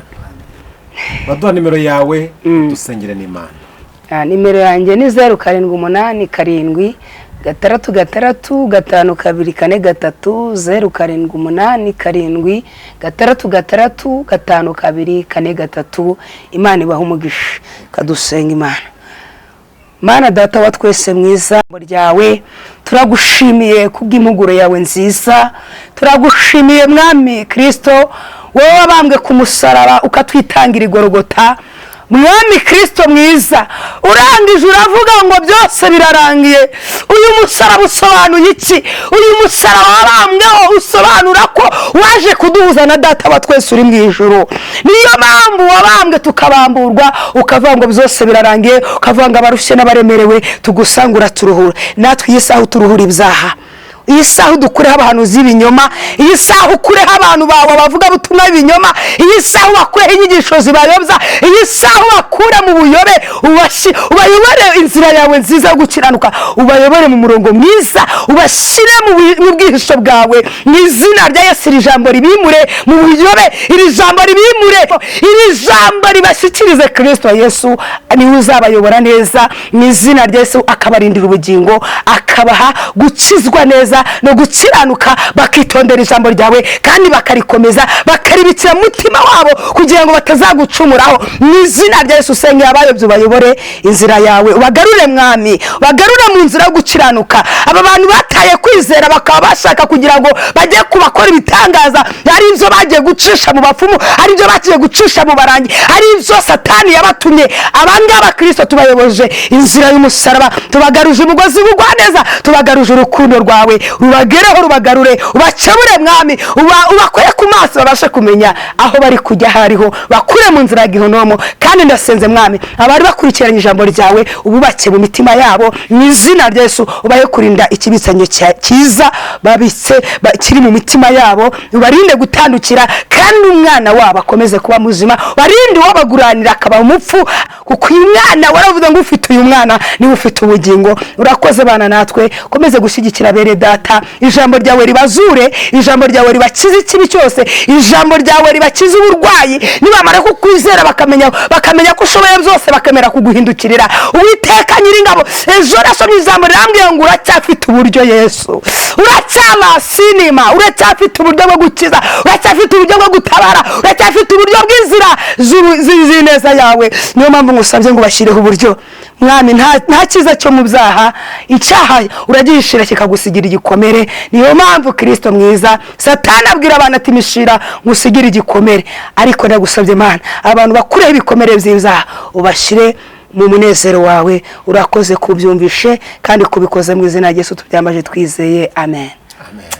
Baduha nimero yawe dusengere n'Imana. Nimero yanjye ni 0787 6 6 5 2 4 3, 0787 6 6 5 2 4 3. Imana ibaha umugisha. Kadusenga Imana. Mana data wa twese mwiza ryawe, turagushimiye kubw'impuguro yawe nziza, turagushimiye Mwami Kristo wowe wabambwe ku musaraba ukatwitangira igorogota. Mwami Kristo mwiza, urangije uravuga ngo byose birarangiye. Uyu musaraba usobanuye iki? Uyu musaraba wabambweho usobanura ko waje kuduhuza na data wa twese uri mu ijuru. Niyo mpamvu wabambwe tukabamburwa, ukavuga ngo byose birarangiye, ukavuga ngo abarushye n'abaremerewe tugusangura turuhura. Natwe iyi saha uturuhura ibyaha, iyi saha udukureho abahanuzi b'ibinyoma, iyi saha ukureho abantu bawe bavuga butumwa b'ibinyoma, iyi saha ubakureho inyigisho zibayobya, iyi saha ubakure mu buyobe, ubayobore inzira yawe nziza yo gukiranuka, ubayobore mu murongo mwiza, ubashyire mu bwihisho bwawe. Mu izina rya Yesu iri jambo ribimure mu buyobe, iri jambo ribimure, iri jambo ribashyikirize Kristo Yesu, niwe uzabayobora neza. Mu izina rya Yesu akabarindira ubugingo, akabaha gukizwa neza no gukiranuka, bakitondera ijambo ryawe kandi bakarikomeza, bakaribikira mutima wabo kugira ngo batazagucumuraho. Mu izina rya Yesu usengera abayobye ubayobore inzira yawe, ubagarure Mwami, ubagarure mu nzira yo gukiranuka. Aba bantu bataye kwizera bakaba bashaka kugira ngo bajye kubakora ibitangaza, ari ibyo bagiye gucisha mu bapfumu, ari ibyo bagiye gucisha mu barangi, ari ibyo Satani yabatumye. Abangaba Kristo tubayoboje inzira y'umusaraba, tubagaruje umugozi w'ubugwaneza, tubagaruje urukundo rwawe, rubagereho, rubagarure, ubakebure Mwami, ubakore ku maso babashe kumenya aho bari kujya hariho, bakure mu nzira ya gihonomo. Kandi ndasenze Mwami, abari bakurikiranye ijambo ryawe ububake mu mitima yabo, mu izina rya Yesu ubahe kurinda ikibisanyo cyiza babitse kiri mu mitima yabo, ubarinde gutandukira, kandi umwana wabo akomeze kuba muzima, barinde uwabaguranira akaba umupfu, kuko uyu mwana waravuze ngo ufite uyu mwana niwe ufite ubugingo. Urakoze bana natwe, komeze gushyigikira bene data, ijambo ryawe ribazure, ijambo ryawe ribakize ikibi cyose, ijambo ryawe ribakize uburwayi. Nibamara kukwizera bakamenya ko ushoboye byose, bakamera kuguhindukirira. Uwiteka Nyiringabo, ejo nasomye ijambo rirambwira ngo uracyafite uburyo Yesu, uracyaba sinema, uracyafite uburyo bwo gukiza, uracyafite uburyo bwo gutabara, uracyafite uburyo bw'inzira z'ineza yawe. Niyo mpamvu ngusabye ngo bashyireho uburyo Mwami. Nta cyiza cyo mu byaha, icyaha uragihishira kikagusigira igikomere. Niyo mpamvu Kristo mwiza, Satani abwira abantu ati mishira ngusigire igikomere, ariko ndagusabye Mana, abantu bakureho ibikomere by'ibyaha ubashyire mu munezero wawe. Urakoze kubyumvishe kandi kubikoze mu izina rya Yesu tubyambaje twizeye, amen. Amen.